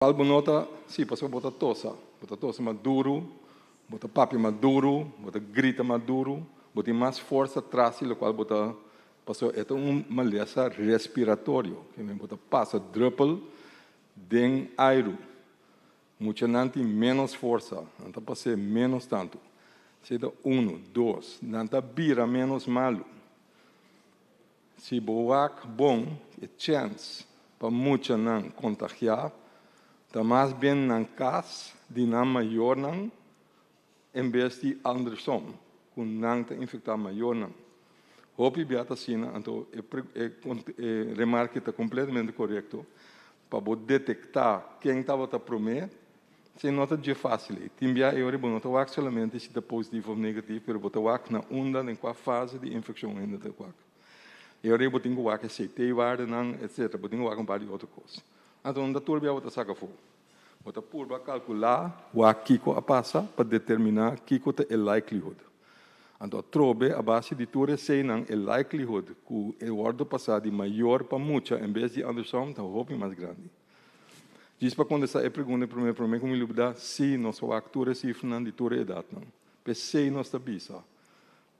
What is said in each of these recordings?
Al bo nota, sí, pasobra bo ta tosa. Bo ta tosa mas duru, bo ta papia mas duru, bo ta grita mas duru, bo tin mas forsa tras di lokual bo ta, pasobra e ta un malesa respiratorio, ke men bo ta pasa drùpel den airu. Muchanan tin ménos forsa, nan ta pas'é ménos tantu. Esei ta unu. Dos, nan ta bira ménos malu. Si bo wak bon, e chèns pa muchanan kontagiá ta mas bien nan kas di nan mayornan en bes di andersom, ku nan ta infektá mayornan. Hopi bia ta asina, anto e e remarke ta kompletamente korekto, pa bo detektá ken tabata promé, Esei no ta dje fácil ei. Tin bia e ora bo no ta wak solamente si ta positivo of negativo, pero bo ta wak na unda, den kua fase di infekshon hende ta wak. E ora ei bo tin ku wak e CT-waardenan, etcetera. Bo tin ku wak un par di otro kos. Anto no ta tur bia bo ta saka afó. Bo ta purba kalkulá wak kiko a pasa pa determiná kiko ta e likelihood. Anto atrobe a base di tur eseinan e likelihood ku e wòrdu pasá di mayor pa mucha en bes di andersom ta hopi mas grandi. Djis pa kontestá e pregunta promé, promé ku mi lubidá, sí, nos a wak tur e sifranan di tur e edatnan. P'esei nos ta bisa,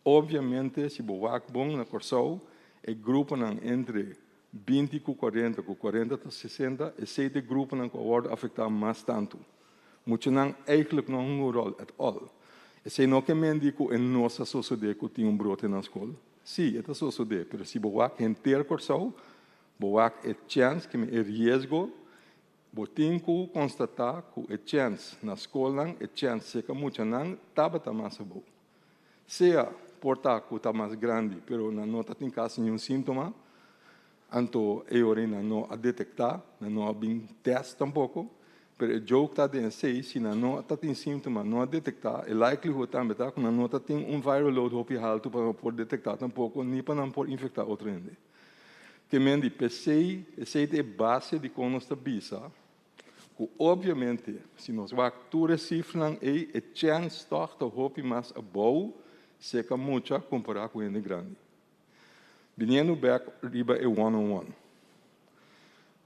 Obviamente, si bo wak bon na Kòrsou, e gruponan entre 20 ku 40, ku 40 ta 60, esei ta e gruponan ku a wòrdu afektá mas tantu. Muchanan eigentlik no a hunga un ròl at all. Esei no ke men di ku e no sa sosodé ku tin un brote na skol. Sí, e ta sosodé, pero si bo wak henter Kòrsou, Bo wak e chèns ki mi e riesgo, bo tin ku konstatá ku e chèns na skolnan, e chèns serka muchanan tabata mas abou. Sea por ta ku ta mas grandi pero nan no ta tin kasi niun síntoma, anto e ora ei nan no a detektá, nan no a bin tèst tampoko, pero e joke ta den esei, si nan no ta tin síntoma, no a detektá, e likelihood tambe ta ku nan no ta tin un viral load hopi haltu pa nan por detektá tampoko ni pa nan por infektá otro hende. Te men di p'esei, esei ta e base di kon nos ta bisa ku obviamente si nos wak tur e sifranan ei e chèns tòg ta hopi mas abou seka mucha kompará ku hende grandi. Biniendo bèk riba e one on one.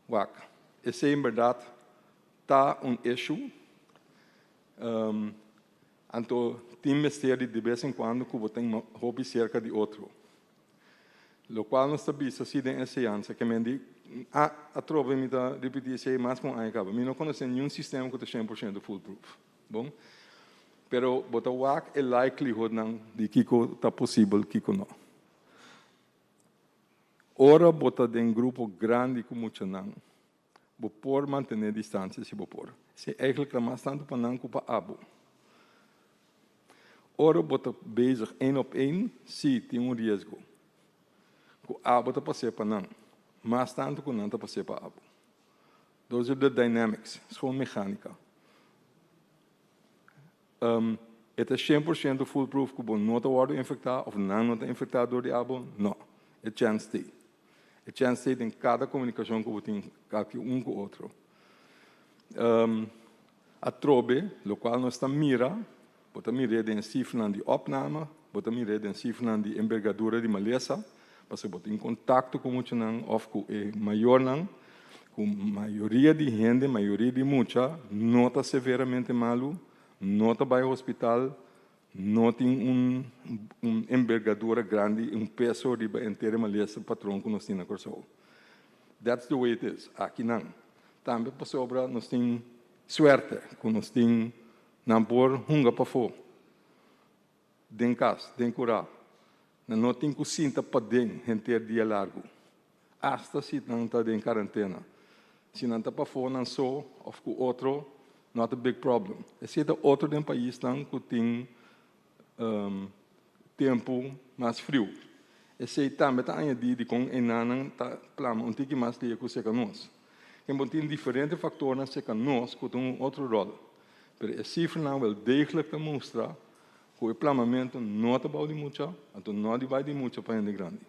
Wak, esei en bèrdat ta un issue. Anto tin mester di de bes en kuando ku bo tin hopi serka di otro. Lokual nos ta bisa si den enseñansa ke men di a atrobe mi ta ripití esei mas ku un aña kaba. Mi no konosé niun sistema ku ta 100% foolproof. Bon? Pero bo ta wak e likelihoodnan di kiko ta posibel, kiko no. Ora bo ta den grupo grandi ku muchanan, bo por mantené distansia si bo por. Esei eigenlijk ta mas tantu pa nan ku pa abo. Ora bo ta bezig één op één, sí, tin un riesgo ku abo ta pas'é pa nan, mas tantu ku nan ta pas'é pa abo. Those are the dynamics, es gewoon megánika. E ta 100% foolproof ku bo no ta wòrdu infektá òf nan no ta infektá dor di abo? No. E chèns t'ei. E chèns t'ei den kada komunikashon ku bo tin aki un ku otro. Atrobe, lokual nos ta mira, bo ta mir'é den sifranan di opname, bo ta mir'é den sifranan di embergadura di malesa, pasobra bo tin kontakto ku muchanan òf ku e mayornan, ku mayoria di hende, mayoria di mucha no ta severamente malu, no ta bai hospital, no tin un un embergadura grandi, un peso riba henter e malesa patron ku nos tin na Kòrsou. That's the way it is akinan. Tambe pasobra nos tin suerte ku nos tin nan por hunga pafó den kas, den kurá. Nan no tin ku sinta paden henter dia largu, asta si nan ta den karentena. Si nan ta pafó nan so òf ku otro, not a big problem. Esei ta otro den paisnan ku tin tempu mas friu. Esei tambe ta añadí dikon enanan ta plama un tiki mas dia ku seka nos. Ken bo tin diferente faktornan seka nos ku ta un otro ròl, pero e sifranan wel degelijk ta mustra ku e plamamentu no ta bou di mucha, anto no di bai di mucha pa hende grandi.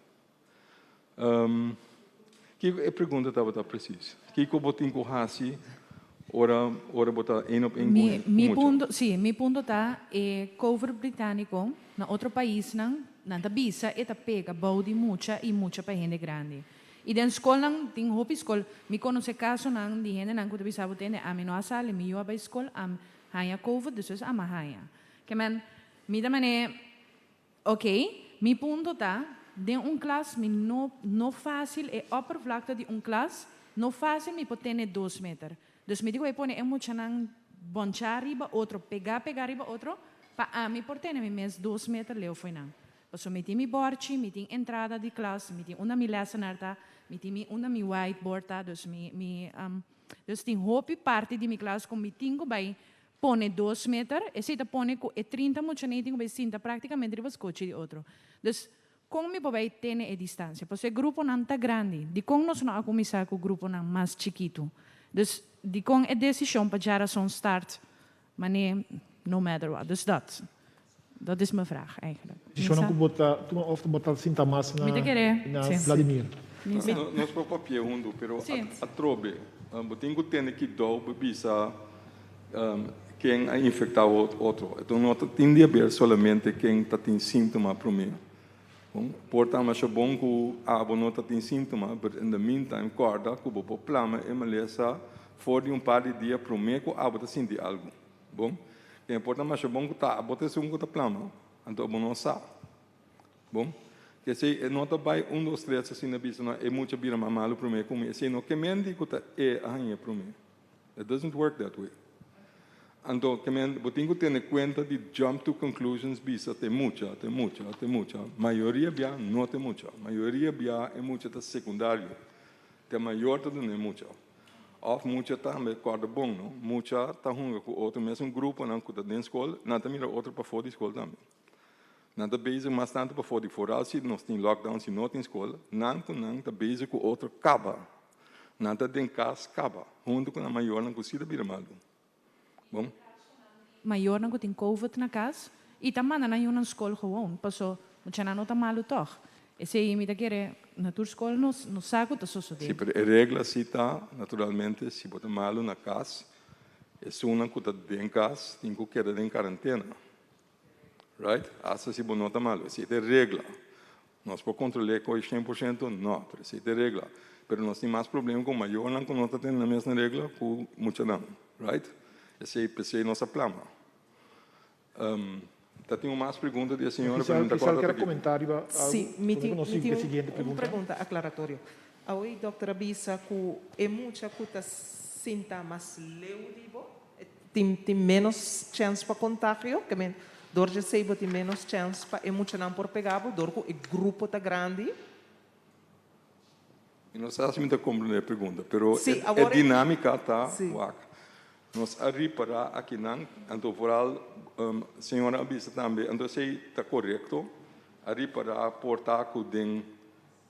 Kiko e pregunta tabata presis? Kiko bo tin ku hasi ora ora bo ta één op één ku Mi mi mucha? punto, sí, mi punto ta e cover britániko na otro paisnan nan ta bisa e ta pega bou di mucha i mucha pa hende grandi. I den skolnan, tin hopi skol, mi konosé kasonan di hendenan ku ta bisa bo tende, ami no a sali, mi yu a bai skol, a haña covid, despues ami a haña. Ke men, mi ta manera, ok, mi punto ta, den un klas mi no no fásil, e oppervlakte di un klas, no fásil mi por tene 2 meter. Dus mi di ku e pone e muchanan bonchá riba otro, pegá pegá riba otro, pa ami por tene mi mes 2 meter leu fo'i nan. Paso mi tin mi bòrchi, mi tin entrada di klas, mi tin unda mi lessenaar ta, mi tin mi unda mi whiteboard ta, dus mi, dus tin hopi parti di mi klas ku mi tin ku bai pone 2 meter, esei ta pone ku e 30 muchanan tin ku bai sinta práktikamente riba skochi di otro. Dus kon mi por bai tene e distansia? Pasobra e gruponan ta grandi. Dikon nos no a kuminsá ku gruponan mas chikitu? Dus dikon e desishon pa djarason start, manera no matter what. Dus dat is mijn vraag eigenlijk. Desishon ku bo ta tuma òf bo ta sinta mas na Mi ta kere, na sí. Vladimir. No, nos por papia huntu, pero atrobe, bo tin ku tene kuidou pa bisa ken a infektá otro. Anto, no tin di haber solamente ken ta tin síntoma promé. Bon, por ta mas bon ku abo no ta tin síntoma, but in the meantime, kòrda ku bo por plama e malesa for di un par di dia promé ku abo ta sinti algu. Bon, e por ta mas bon ku ta abo ta esun ku ta plama, anto abo no sa. Bon, ke si no ta bai un, dos, tres, asina bisa, no, e mucha bira mas malu promé ku mi. Esei no ke men di ku ta e a haña promé. It doesn't work that way. Anto, ke men, bo tin ku tene kuenta di jump to conclusions bisa te mucha, te mucha, te mucha. Mayoria bia no te mucha. Mayoria bia e mucha ta sekundario. Te mayor ta duna mucha. Òf mucha tambe, kòrda bon, no? Mucha ta hunga ku otro, mesun gruponan ku ta den skol, nan ta mira otro pafó di skol tambe. Nan ta bezig mas tantu pafó di foral si nos tin lockdown, si no tin skol, nan ku nan ta bezig ku otro kaba. Nan ta den kas kaba, huntu ku nan mayornan ku si ta bira malu. Bon? Mayornan ku tin COVID na kas i ta manda nan yu na skol gewoon, paso muchanan no ta malu tòg. Esei mi ta kere na tur skol nos no sa ku ta sosodé. Sí, pero e regla si ta, naturalmente, si bo ta malu na kas, esunnan ku ta den kas tin ku keda den kuarentena. Right? Asta si bo no ta malu, esei ta e regla. Nos por kontrolá ku 100%? No, pero esei ta e regla. Pero nos tin mas problema ku mayornan ku no ta tene e mesun regla ku muchanan. Right? Esei, p'esei nos a plama. Ta tin mas pregunta di e señora, pero no ta Kisas kòrda ke aki. komentá riba algu. Sí, mi tin, Nos mi sigui tin e siguiente un pregunta. pregunta aklaratorio. Awe, dòkter a bisa ku e mucha ku ta sinta mas leu di bo, tin menos chèns pa kontagio, ke men, dor di esei bo tin menos chèns pa e muchanan por pega bo, dor ku e grupo ta grandi. Mi no sa si mi ta komprondé e pregunta, pero Sí, e dinámika ta wak. Nos a ripará akinan, anto vooral señora a bisa tambe, anto esei ta korekto, a ripará por ta ku den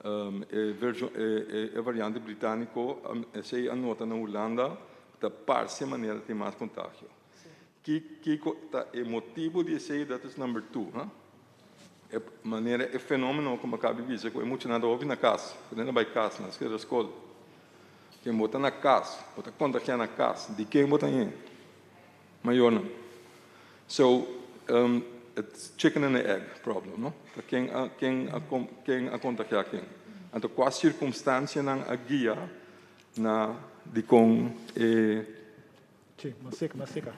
e version, e variante britániko, esei a nota na Hulanda, ta parse manera tin mas kontagio. Kiko ta e motibu di esei, that is number two. Huh? E manera e fenómeno komo a kaba di bisa ku e muchanan ta hopi na kas, ku nan bai kas, nan skeda skol. Ken bo ta na kas, bo ta kontagiá na kas, di ken bo ta haña? Mayornan. So, it's chicken and the egg problem, no? Ta ken a kontagiá ken. Anto, kua sirkunstansianan a guia na dikon e Sí, mas seka, mas seka.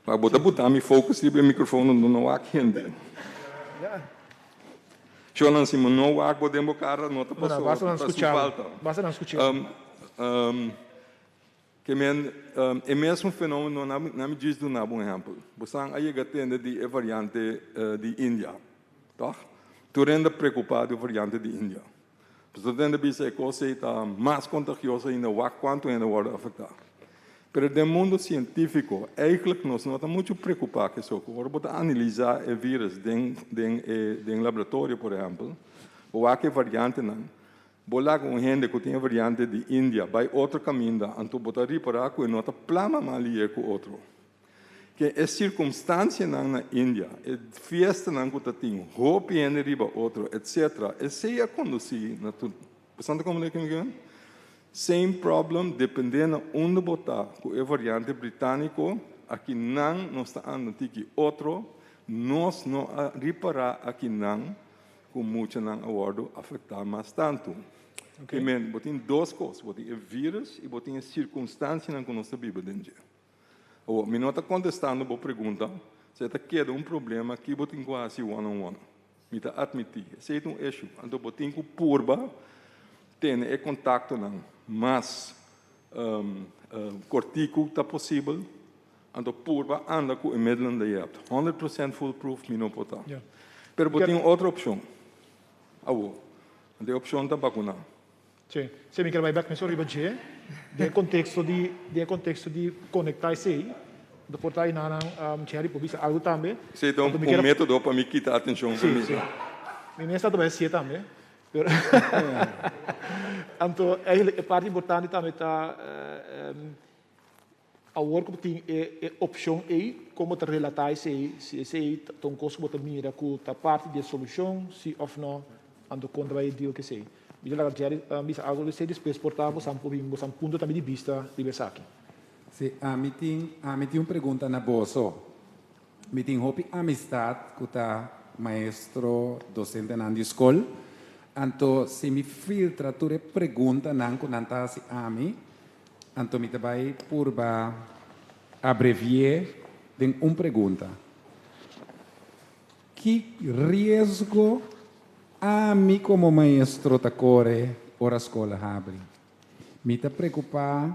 Ma bo ta buta mi focus riba e mikrofon no no wak hende. Shonan si mo no wak bo den bo kara no ta No, paso basta nan ta su skucha. falta. Basta nan skucha. Ke men e mesun fenómeno na mi djis duna un ehèmpel. Boso a yega tende di e variante di India. Toch? Tur hende preokupá di e variante di India. Boso tende bisa e kos ta mas kontagioso ainda wak kuantu hende wòrdu afektá. Pero den mundu sientífiko, eigenlijk nos no ta muchu preokupá ku esei. Ora bo ta analisá e virus den laboratorio, por ehèmpel, wak e variantenan, bo laga un hende ku tin e variante di India, bai otro kaminda, anto bo ta ripará ku e no ta plama mas lihé ku otro. Ke e sirkunstansianan na India, e fiestanan ku ta tin, hopi hende riba otro, etc. Esei a kondusí na tur. Boso ta komprondé kiko mi ke? Same problem, dependé na unda bo ta ku e variante britániko, akinan nos ta anda tiki otro, nos no a ripará akinan ku muchanan a wòrdu afektá mas tantu. Okay. Men, bo tin dos kos, bo tin e virus i bo tin e sirkunstansianan ku nos ta biba den dje. Awor, mi no ta kontestando bo pregunta, si e ta keda un problema ki bo tin ku hasi one on one. Mi ta atmití, esei ta un issue. Anto bo tin ku purba tene e kontaktonan mas kortiku ta posibel, anto purba anda ku e middelennan di hebt. 100% foolproof mi no por ta. Pero bo tin otro opshon. Awor, anto e opshon ta bakuná. Sí, sí, mi ker bai bek mesora riba dje, den e konteksto di, den e konteksto di konektá esei, do por ta einan Jerry por bisa algu tambe. Esei ta un método pa mi kita atenshon for mi. Sí, sí. Mi mes ta bai hasié tambe. Pero anto eigenlijk e parti importante tambe ta awor ku bo tin e e opshon ei, kon bo ta relatá esei, si esei ta un kos ku bo ta mira ku ta parti di e solushon, si òf no, anto kon ta bai deal ku esei. Mi ta laga Jerry bisa algu riba esei, despues por ta bosan por bin bosan punto tambe di bista riba esaki. Si, ami tin ami tin un pregunta na boso. Mi tin hopi amistad cu ta maestro, docentenan di scol. Anto si mi filtra tur e preguntanan cu nan ta haci ami, anto mi ta bay purba abrevi'e den un pregunta. Ki riesgo ami como maestro ta core ora scol habri? Mi ta preocupa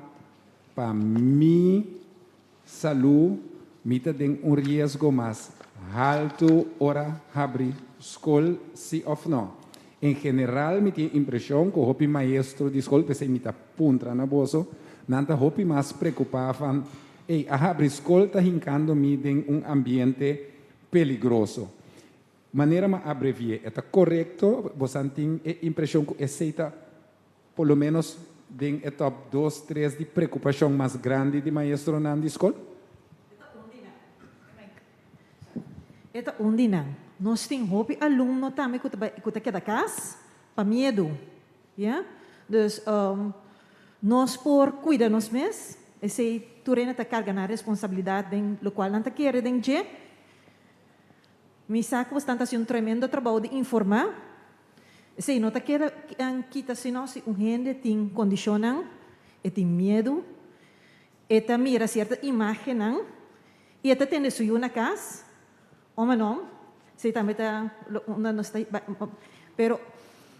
pa mi Salú, mi ta den un riesgo mas haltu ora habri skol, sí òf nò? En general mi tin e impreshon ku hopi maestro di skol, p'esei mi ta puntra na boso, nan ta hopi mas preokupá van, ey, a habri skol ta hinkando mi den un ambiente peligroso. Manera mi a abrevi'é, e ta korekto? Bosan tin e impreshon ku esei ta Por lo menos den e top dos, tres di preocupacion mas grandi di maestronan di scol? E ta un di nan. Nos tin hopi alumno tambe cu ta bay cu ta keda cas pa miedu. Ya. Dus nos por cuida nos mes, esey tur hende ta carga nan responsabilidad den locual nan ta kere den dje. Mi sa cu bosnan ta haci un tremendo trabou di informa. Esei no ta keda kita sino si un hende tin kondishonnan, e tin miedu, e ta mira sierto imágennan i e ta tende su yu na kas, om en om, esei tambe ta unda nos ta pero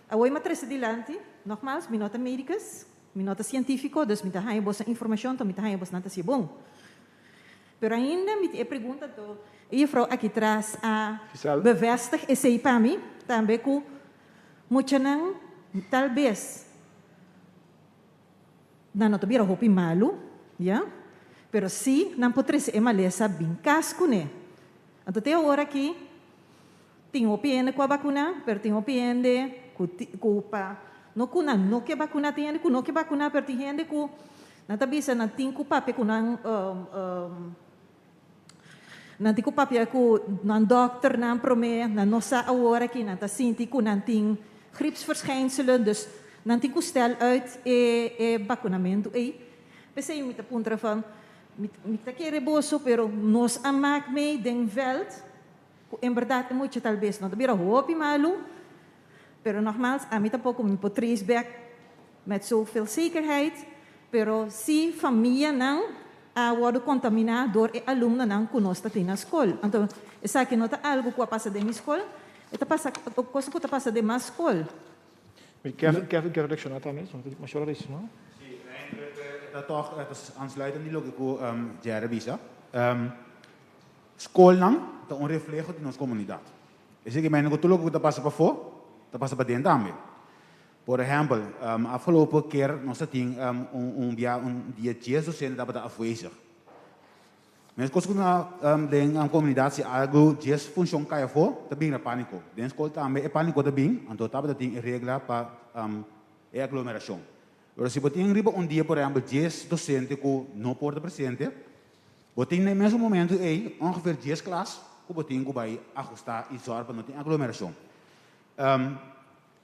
awor mi a trese dilanti, nogmaals mi no ta médicus, mi no ta sientífiko, dus mi ta haña boso informashon, mi ta haña bosnan ta hasi bon. Pero ainda mi tin e pregunta anto e juffrouw aki tras a bevestig esey pa mi tambe cu muchanan tal bes nan no ta bira hopi malu ya pero si nan por trece e malesa bin cas cune. Anto te awor aki tin hopi hende cu a bacuna pero tin hopi hende cu cu pa no cu nan no ke bacuna tin hende cu no ke bacuna pero tin hende cu Nan ta bisa nan tin ku papia ku nan nan tin ku papia ku nan dòkternan promé, nan no sa awor aki, nan ta sinti ku nan tin griepsverschijnselen, dus nan tin ku stel uit e e bakunamentu ei. P'esei mi ta puntra van, mi mi ta kere boso, pero nos a mak mee den vèlt ku en bèrdat e mucha talbes no ta bira hopi malu, pero nogmaals ami tampoko mi por trace back Met zoveel zekerheid, pero si famianan a wordo contamina door e alumnonan cu nos ta tin na scol. Anto esaki no ta algo cu a pasa den mi scol, e ta pasa cosa cu ta pasa den mas scol. Mi Kevin, Kevin kier reacciona tambe, masha ora reacciona. Si, eigenlijk e ta toch e ta aansluitend di loke cu Jerry a bisa. Scolnan ta un refleho di nos comunidad. Esey ke menen cu tur loke cu ta pasa pafo ta pasa paden tambe. Por ehèmpel, afgelopen keer nos ta tin un bia un dia dies docente tabata afwezig. Meskos ku na den komunidat si algu dies funshon kai afó ta bin na pániko. Den skol tambe e pániko ta bin, anto tabata tin e regla pa e aglomerashon. Pero si bo tin riba un dia por ehèmpel dies docente ku no por ta presente, bo tin na e mesun momento ei ongeveer dies klas ku bo tin ku bai ahustá i zòrg pa no tin aglomerashon.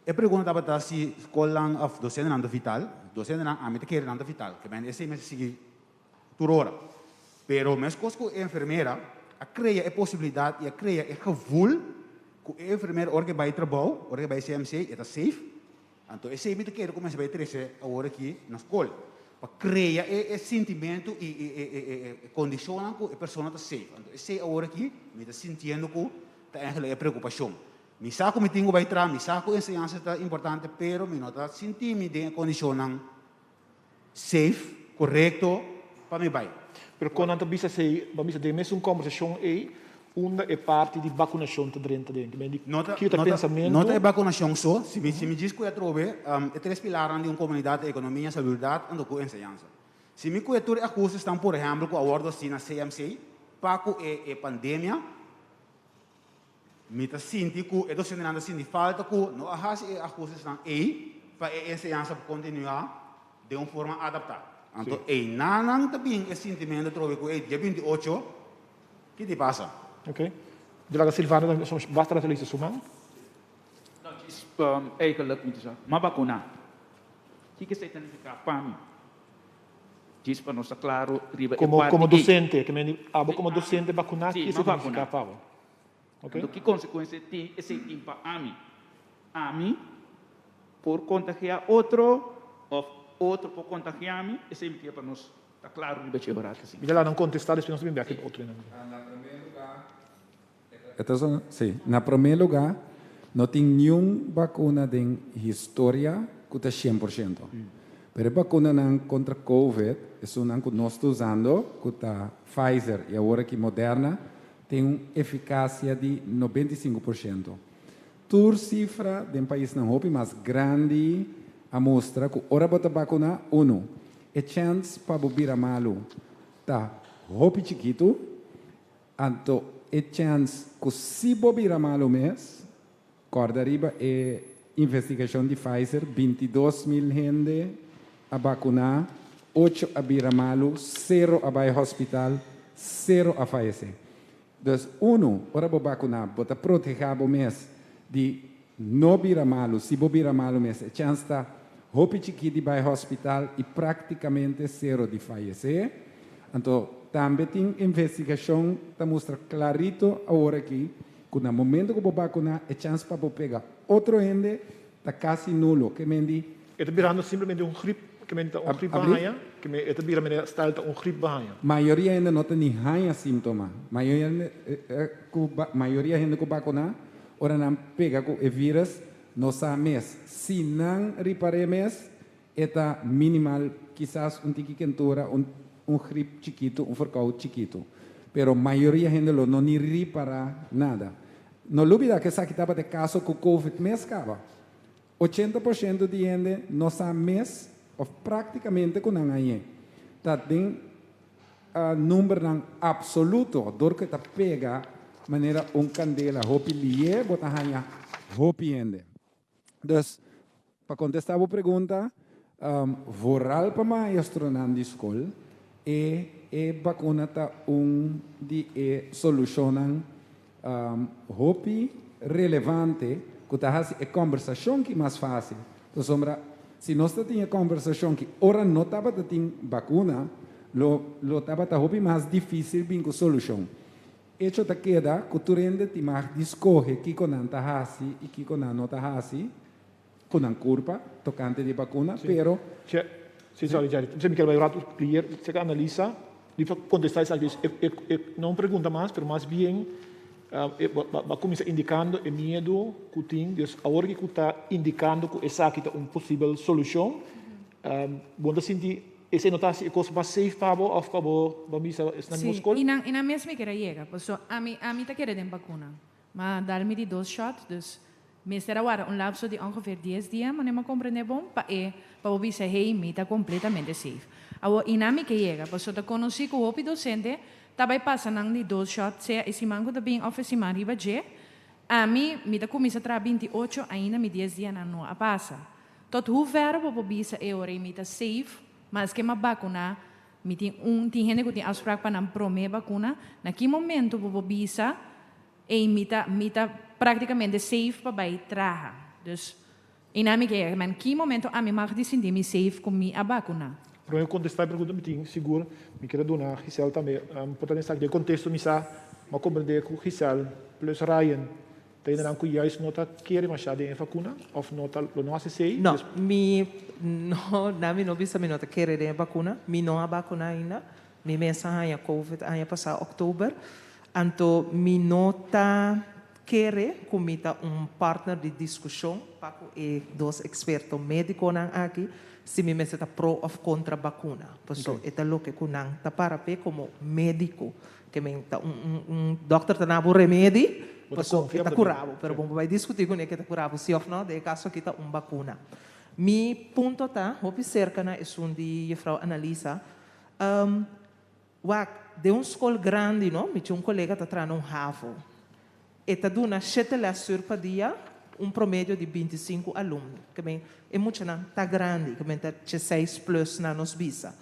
E pregunta tabata si skolnan of dosentenan ta vital. Dosentenan ami ta kere nan ta vital. Ke men esei mester sigui tur ora. Pero meskos ku e enfermera a krea e posibilidat i a krea e gevoel ku e enfermera ora ke bai trabou, ora ke bai CMC e ta safe. Anto esei mi ta kere ku mester bai trese awor aki na skol, pa krea e e sintimentu i e e e e kondishonnan ku e persona ta safe. Anto esei awor aki mi ta sintiendo ku ta eigenlijk e preokupashon. Mi sa ku mi tin ku bai traha, mi sa ku enseñansa ta importante, pero mi no ta sinti mi den e kondishonnan safe, korekto pa mi bai. Pero kon nan ta bisa esei? Bo a bisa den mesun kombersashon ei unda e parti di bakunashon ta drenta den. Ki men di No ta kiko ta no ta pensamentu? no ta e bakunashon so. Si mi si mi djis ku e atrobe, e tres pilarnan di un komunidat ta ekonomia, salubridat anto ku enseñansa. Si mi ku e tur e ahustesnan por ehèmpel ku a wòrdu hasi na CMC pa ku e e pandemia, Mi ta sinti ku e dosentenan ta sinti falta ku no a hasi e ahustesnan ei pa e enseñansa por kontinuá den un forma adaptá. Anto einanan ta bin e sintimentu atrobe ku ei dia 28 ki di pasa? Ok. Di laga Silvano ta basta rato lisa su man. No, djis eigenlijk mi ta sa, m'a bakuná. Kiko esei ta nifiká pa mi? Djis pa nos ta klaro riba e Komo parti komo ei. dosente, ke men di abo komo dosente bakuná, Sí, ki esei m'a ta bakuná. nifiká pa bo? Ok. Anto ki konsekuensia tin esei tin pa ami? Ami por kontagiá otro òf otro por kontagiá mi? Esei mi kier pa nos ta klaro riba dje ora aki. Mi ta laga nan kontestá, despues nos ta bin bèk riba otronan. Na promé lugá, e ta sona? Sí. Na promé lugá, no tin niun bakuna den historia ku ta 100%. Pero e bakunanan kontra Covid, esunnan ku nos ta usando, ku ta Pfizer i awor aki Moderna, tin un efikasia di 95%. Tur sifra den paisnan hopi mas grandi a mustra ku ora bo ta bakuná, unu, e chèns pa bo bira malu ta hopi chikitu, Anto e chèns ku si bo bira malu mes, kòrda riba e investigashon di Pfizer, 22.000 hende a bakuná, ocho a bira malu, sero a bai hòspital, sero a fayesé. Dus unu, ora bo bakuná, bo ta protehá bo mes di no bira malu, si bo bira malu mes e chèns ta hopi chikí di bai hòspital i práktikamente sero di fayesé. Anto tambe tin investigashon ta mustra klarito awor aki ku na momento ku bo bakuná e chèns pa bo pega otro hende ta kasi nulo. Ke men di? E ta birando simplemente un grip, ke men ta un grip bahaña, ke men e ta bira manera style ta un grip bahaña. Mayoria hende no ta ni haña síntoma. Mayoria hende ku mayoria hende ku bakuná ora nan pega ku e vírus no sa mes. Si nan ripar'é mes E ta minimal, kisas un tiki kentura, un un grip chikitu, un verkoud chikitu. Pero mayoria hende lo no ni ripara nada. No lubida ku esaki tabata e kaso ku covid mes kaba. 80% di hende no sa mes of praktikamente ku nan hañ'é. Ta den numbernan absoluto, dor ku e ta pega manera un kandela hopi lié, bo ta haña hopi hende. Dus, pa kontestá bo pregunta, vooral pa maestronan di skol, e e bakuna ta un di e solushonnan hopi relevante ku ta hasi e kòmbersashon ki mas fásil. Pasobra si nos ta tin e kòmbersashon ki ora no tabata tin bakuna, lo lo tabata hopi mas difísil bin ku solushon. Echo ta keda ku tur hende tin mag di skohe kiko nan ta hasi i kiko nan no ta hasi ku nan kurpa tokante di bakuna, pero. Si, sorry Jerry, mi kier bai un ratu lier, seka analisa, di pa kontestá esaki, dus e e no un pregunta mas, pero mas bien e bo a kuminsá indikando e miedu ku tin, dus awor ki ku ta indikando ku esaki ta un posibel solushon, bo no ta sinti Esei no ta hasi e kos mas safe pa bo òf pa bo bo misa esnan Sí, muskol? i nan i nan mes mi ker a yega, paso ami ami ta kere den bakuna. Ma dal mi di dos shot, dus mester a warda un lapso di ongeveer 10 dia, manera mi a komprende bon, pa e pa bo bisa hey mi ta kompletamente safe. Awor i nan mi ke yega, paso ta konosí ku hopi dosente ta bai pasa nan di dos shot sea e siman ku ta bin òf e siman riba dje. Ami mi ta kuminsá traha 28 ainda mi 10 dianan no a pasa. Tot hoe ver bo por bisa e ora ei mi ta safe, maske m'a bakuna, mi tin un, tin hende ku tin afsprak pa nan prome bakuna, na ki momento bo por bisa ei mi ta mi ta praktikamente safe pa bai traha. Dus einan mi ke yega, men ki momento ami mag di sinti mi safe ku mi a bakuna? Prome ku kontestá e pregunta mi tin sigur mi kier a duna Giselle tambe por ta den esaki den kontesto mi sa, m'a komprendé ku Giselle plus Ryan. Ta hendenan ku juist no ta kere mashá den e vakuna òf no ta lo no hasi esei? No, mi no, na mi no bisa mi no ta kere den e bakuna. Mi no a bakuna ainda. Mi mes a haña covid aña pasá òktober. Anto mi no ta kere ku mi ta un partner di diskushon pa ku e dos eksperto médikonan aki si mi mester ta pro òf kontra bakuna. Paso e ta loke ku nan ta para p'e komo médiko. Ke men ta un un un dòkter ta na bo remedi Bo ta paso konfia, e ta bo ta kura bo. Pero Sí. bo por bai diskutí kuné ke ta kura bo si òf no. Den e kaso aki ta un bakuna. Mi punto ta hopi serka na esun di jefrou Annalisa. Wak, den un skol grandi no, mi tin un kolega ta traha na un havo. E ta duna shete lèsùr pa dia, un promedio di bintisinku alumno. Ke men e muchanan ta grandi, ke men ta diesseis plus na nos bisa.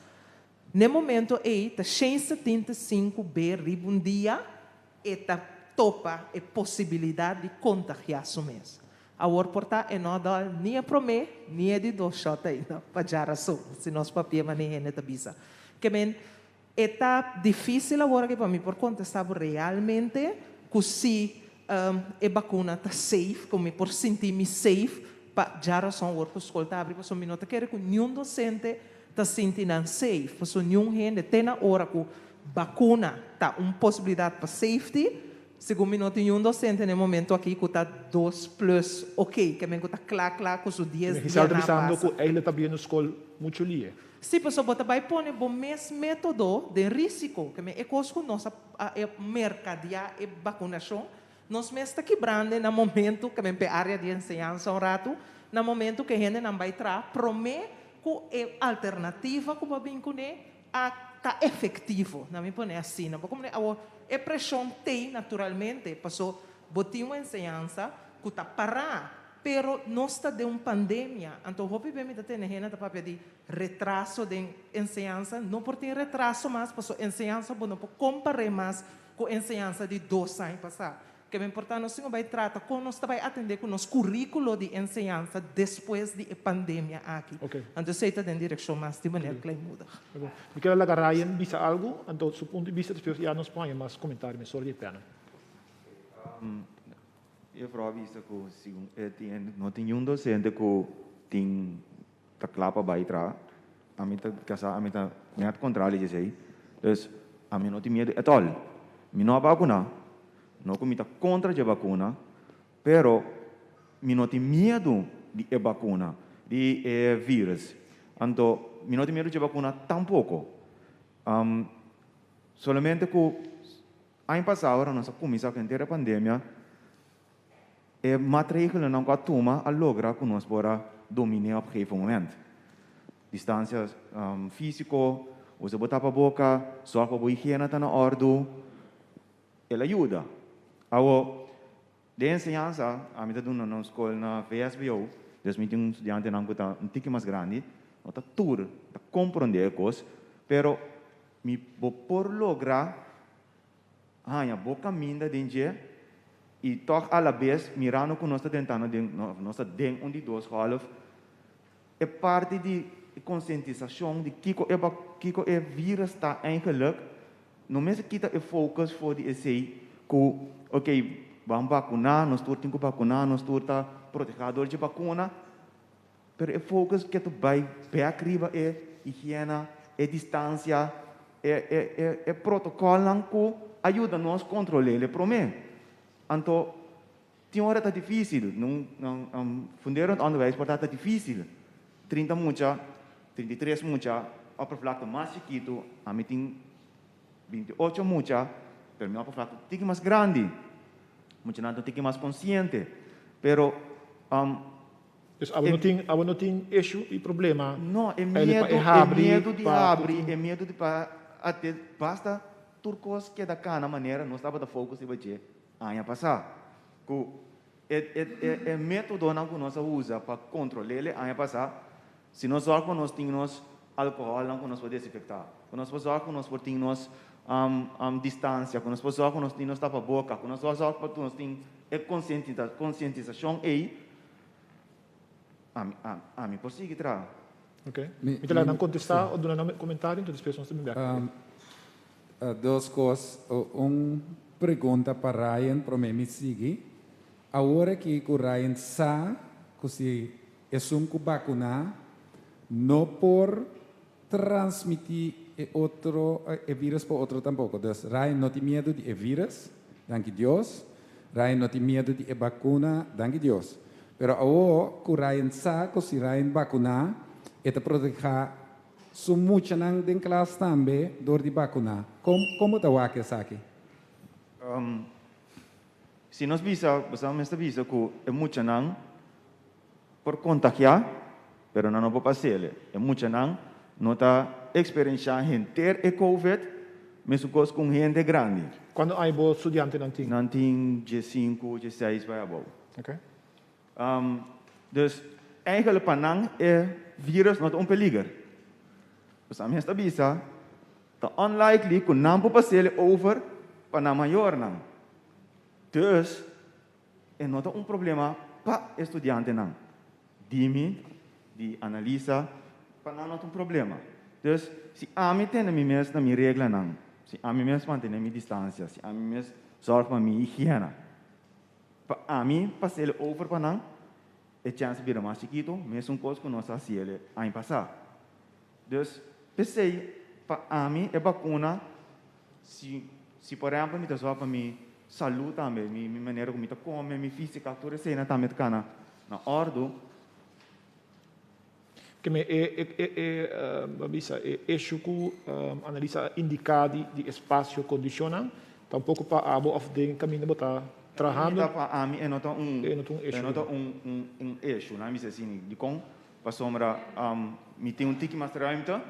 N'e momento ei ta shen 75 be riba un dia e ta topa e posibilidat di kontagiá su mes. Awor por ta e no dòl ni e promé ni e di dos shòt ainda, pa djarason, si nos papia manera hende ta bisa. Ke men, e ta difísil awor aki pa mi por kontestá bo realmente ku si e bakuna ta safe, ku mi por sinti mi safe pa djarason awor ku skol ta abri, pasobra mi no ta kere ku niun dosente ta sinti nan safe, pasobra niun hende te na ora ku bakuna ta un posibilidat pa safety, segun mi no tin niun dosente na e momento aki ku ta dos plus ok, ke men ku ta kla kla ku su dies Giselle dia ta na bisando pasa. ku eigenlijk ta biendo skol muchu lie. Sí, pasobra bo ta bai pone bo mes método den rísiko, ke men e kos ku nos a a e merkadiá e bakunashon, nos mes ta kibrando na momento, ke men p'e área di enseñansa un ratu, na momento ku e hendenan bai traha promé ku e alternativa ku bo a bin kuné a ta efektivo. Na mi pone asina. Bo komprende? Awor, e preshon t'ei naturalmente, paso bo tin un enseñansa ku ta pará, pero nos ta den un pandemia. Anto hopi be mi ta tene hende ta papia di retraso den enseñansa. No por tin retraso mas, paso enseñansa bo no por kompar'é mas ku enseñansa di dos aña pasá. Ke ta importá nos tin ku bai trata kon nos ta bai atendé ku nos kuríkulo di enseñansa despues di e pandemia aki. Anto esei ta den direkshon mas di meneer Kleinmoedig. Mi kier a laga Ryan bisa algu, anto su punto di bista despues ya nos por haña mas komentario mesora di e panel. Juffrouw a bisa ku segun e tin no tin niun dosente ku tin ta kla pa bai traha. Ami ta kasá, ami ta nèt kontrario di esei. Dus, ami no tin miedu ètòl. Mi no a bakuna, no ku mi ta kontra dje bakuna, pero mi no tin miedu di e bakuna, di e vírùs. Anto, mi no tin miedu dje bakuna tampoko. Solamente ku aña pasá ora nos a kuminsá ku henter e pandemia, E matregelnan ku a tuma a logra ku nos por a dominé op gegeven moment. Distansia físiko, usa bo tapaboka, sòrg pa bo higiena ta na òrdu, el a yuda. Awor, den enseñansa, ami ta duna na un skol na VSBO, dus mi tin un studiantenan ku ta un tiki mas grandi, no ta tur ta komprondé e kos, pero mi bo por logra haña bo kaminda den dje i tòg alabes mirando ku nos ta drentando den nos ta den un di dos gòlf, e parti di konsientisashon di kiko e kiko e vírus ta eigenlik no mester kita e focus for di esei ku oke ban bakuná, nos tur tin ku bakuná, nos tur ta protehá dor dje bakuna, Pero e focus ke ta bai bek riba e higiena, e distancia, e e e e protocolnan cu a yuda nos control'el e prome. Anto tin ora ta dificil, nun nan funderend onderwijs por ta ta dificil. 30 mucha, 33 mucha, oppervlakte mas chikito, ami tin 28 mucha, pero mi oppervlakte ta tiki mas grandi. Muchanan ta tiki mas consciente, pero Dus abo no tin, abo no tin issue y problema. No, e Eigenlijk pa miedo, e e habri, miedo di pa ku habri, tin. e miedo di pa ate basta tur kos keda kana manera nos tabata focus riba dje aña pasá. Ku e e e e metodonan ku nos a usa pa kontrol'é e aña pasá, si nos zòrg pa nos tin nos alkohòlnan ku nos por desinfektá, ku nos por zòrg ku nos por tin nos distansia, ku nos por zòrg ku nos tin nos tapaboka, ku nos por zòrg pa nos tin e konsientisashon ei, Ami, ami, ami por sigui traha. Ok. Mi ta laga nan contesta o duna nan comentario, enton despues nos ta bin bek. Dos cos. Un pregunta pa Ryan prome mi sigui. Awor aki ku Ryan sa ku si esun ku vakuná no por transmití e otro e virus pa otro tampoko. Dus Ryan no tin miedu di e virus, danki Dios. Ryan no tin miedu di e vakuna, danki Dios. Pero awor ku Ryan sa ku si Ryan vakuná e ta protehá su muchanan den klas tambe dor di vakuná. Kon kon bo ta wak esaki? Si nos bisa, boso mester bisa ku e muchanan por kontagiá, pero nan no por pas'el. E muchanan no ta eksperenshá henter e covid mesun kos ku un hende grandi. Kuantu aña bo studiantenan tin? Nan tin diesinku, diesseis bai abou. Oké. Dus, eigenlijk pa nan e virus no ta un peliger. Boso mester bisa Ta unlikely ku nan por pas'el over pa nan mayornan. Dus, e no ta un problema pa e studiantenan. Di mi, di Annalisa, pa nan no ta un problema. Dus, si ami tene mi mes na mi reglanan, si ami mes mantene mi distansia, si ami mes zorg pa mi higiena, pa ami pas'el over pa nan, e chèns a bira mas chikitu, mesun kos ku nos a hasiel aña pasá. Dus, p'esei, pa ami e bakuna, si, si por ehèmpel mi ta zòrg pa mi salú tambe, mi, mi manera ku mi ta kome, mi físika, tur eseinan tambe ta kana na òrdu. Ke me e, e, e, e, bo a bisa, e issue ku Annalisa a indiká di, di espasio, kondishonnan, tampoko pa abo òf den kaminda bo ta trahando. E ta pa ami e no ta un, E no ta un e no ta un, un, un issue, nan a bisa asina, dikon? Pasobra mi tin un tiki mas ruimte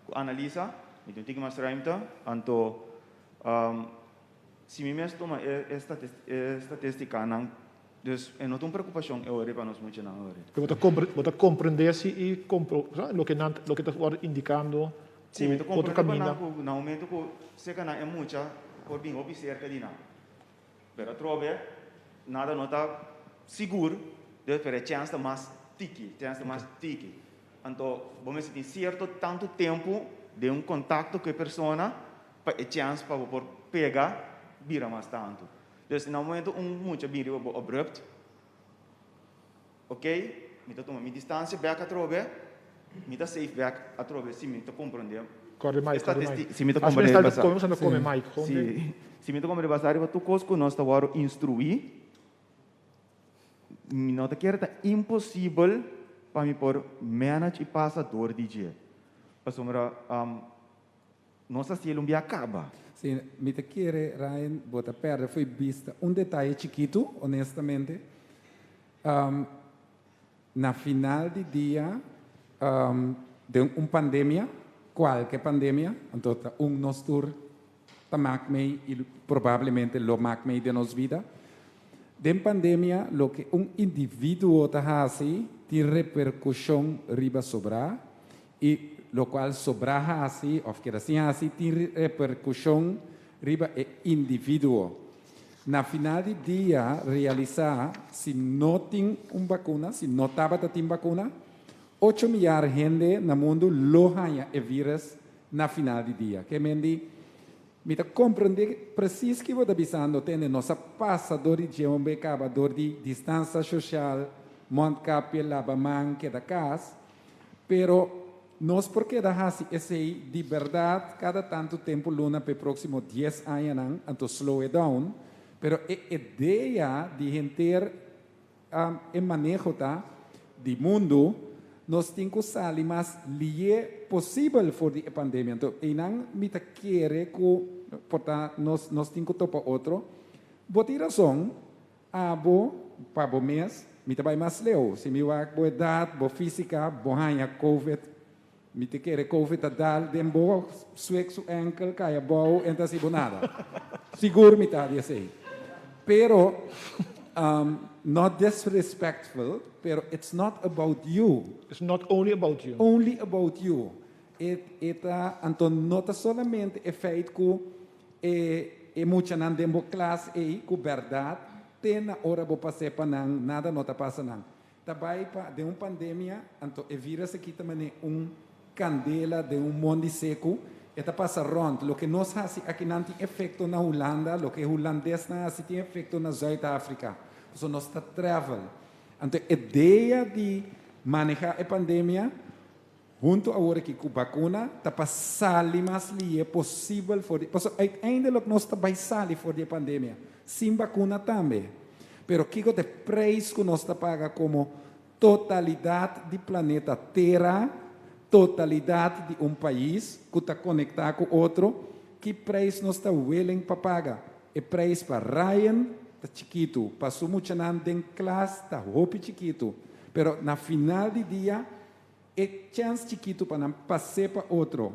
ku Annalisa, mi tin un tiki mas ruimte, anto si mi mes tuma e statistikanan, dus e no ta un preokupashon e ora pa nos muchanan ora. Pero bo ta komprendé si i loke nan loke ta wòrdu indikando Si, mi ta komprendé pa nan ku na momento ku serka nan e mucha por bin hopi serka di nan. Pero atrobe nada no ta sigur, dus pero e chèns ta mas tiki, chèns ta mas tiki. Anto bo mester tin sierto tantu tempu den un kontakto ku e persona pa e chèns pa bo por pega bira mas tantu. Dus na momento un mucha bin riba bo abrupt, ok, mi ta tuma mi distansia bèk atrobe, mi ta safe bèk atrobe si mi ta komprondé. Kòrda Mike, kòrda Mike. Si mi ta komprondé basá. Komo ta kome Mike? Si, si mi ta komprondé basá riba tur kos ku nos ta wòrdu instruí, mi no ta kere ta imposibel pa mi por manage i pasa dor di dje. Pasobra nos a hasiel un bia kaba. Si, mi ta kere, Ryan, bo ta pèrdè fo'i bista un detaye chikitu, honestamente. Na final di dia, den un pandemia, kualke pandemia, anto ta un nos tur ta mak mei i probablemente lo mak mei den nos bida. Den pandemia loke un individuo ta hasi tin reperkushon riba sobrá i lokual sobrá hasi òf keda sin hasi tin reperkushon riba e individuo. Na final di dia realisá si no tin un bakuna, si no tabata tin bakuna, ocho miar hende na mundu lo haña e vírus na final di dia. Ke men di, mi ta komprendé presis ki bo ta bisando, tende nos a pasa dor di dje un be kaba dor di distansa shoshial, mondkapje, laba man, keda kas, pero nos por keda hasi esei di bèrdat kada tantu tempu luna p'e próksimo dies añanan, anto slow it down, pero e idea di henter e maneho ta di mundu, nos tin ku sali mas lié posibel for di e pandemia. Anto einan mi ta kere ku por ta nos nos tin ku topa otro. Bo tin rason, Abo, pa bo mes, mi ta bai mas leu. Si mi wak bo edat, bo físika, bo haña covid. Mi ta kere covid ta dal den bo swek su enkel, kai abou, en ta hasi bo nada. Sigur mi ta di esei. Pero, not disrespectful, pero it's not about you. It's not only about you. Only about you. E, e ta, anto no ta solamente e feit ku E e muchanan den bo klas ei ku bèrdat te na ora bo pas'é pa nan nada no ta pasa nan. Ta bai pa den un pandemia anto e virus aki ta manera un kandela den un mondi seku e ta pasa rònt. Loke nos hasi akinan tin efekto na Hulanda, loke e hulandesnan hasi tin efekto na Zuid Afrika. Pasobra nos ta travel. Anto e idea di maneha e pandemia hunto awor aki cu vacuna ta pa sali mas lihe posibel for di, pasobra uiteindelijk nos ta bay sali for di e pandemia sin vacuna tambe. Pero kico ta e prijs cu nos ta paga como totalidad di planeta Tera, totalidad di un pais cu ta conecta cu otro, ki prijs nos ta willing pa paga? E prijs pa Ryan ta chikitu, pa su muchanan den klas ta hopi chikitu, pero na final di dia e chèns chikitu pa nan pas'é pa otro,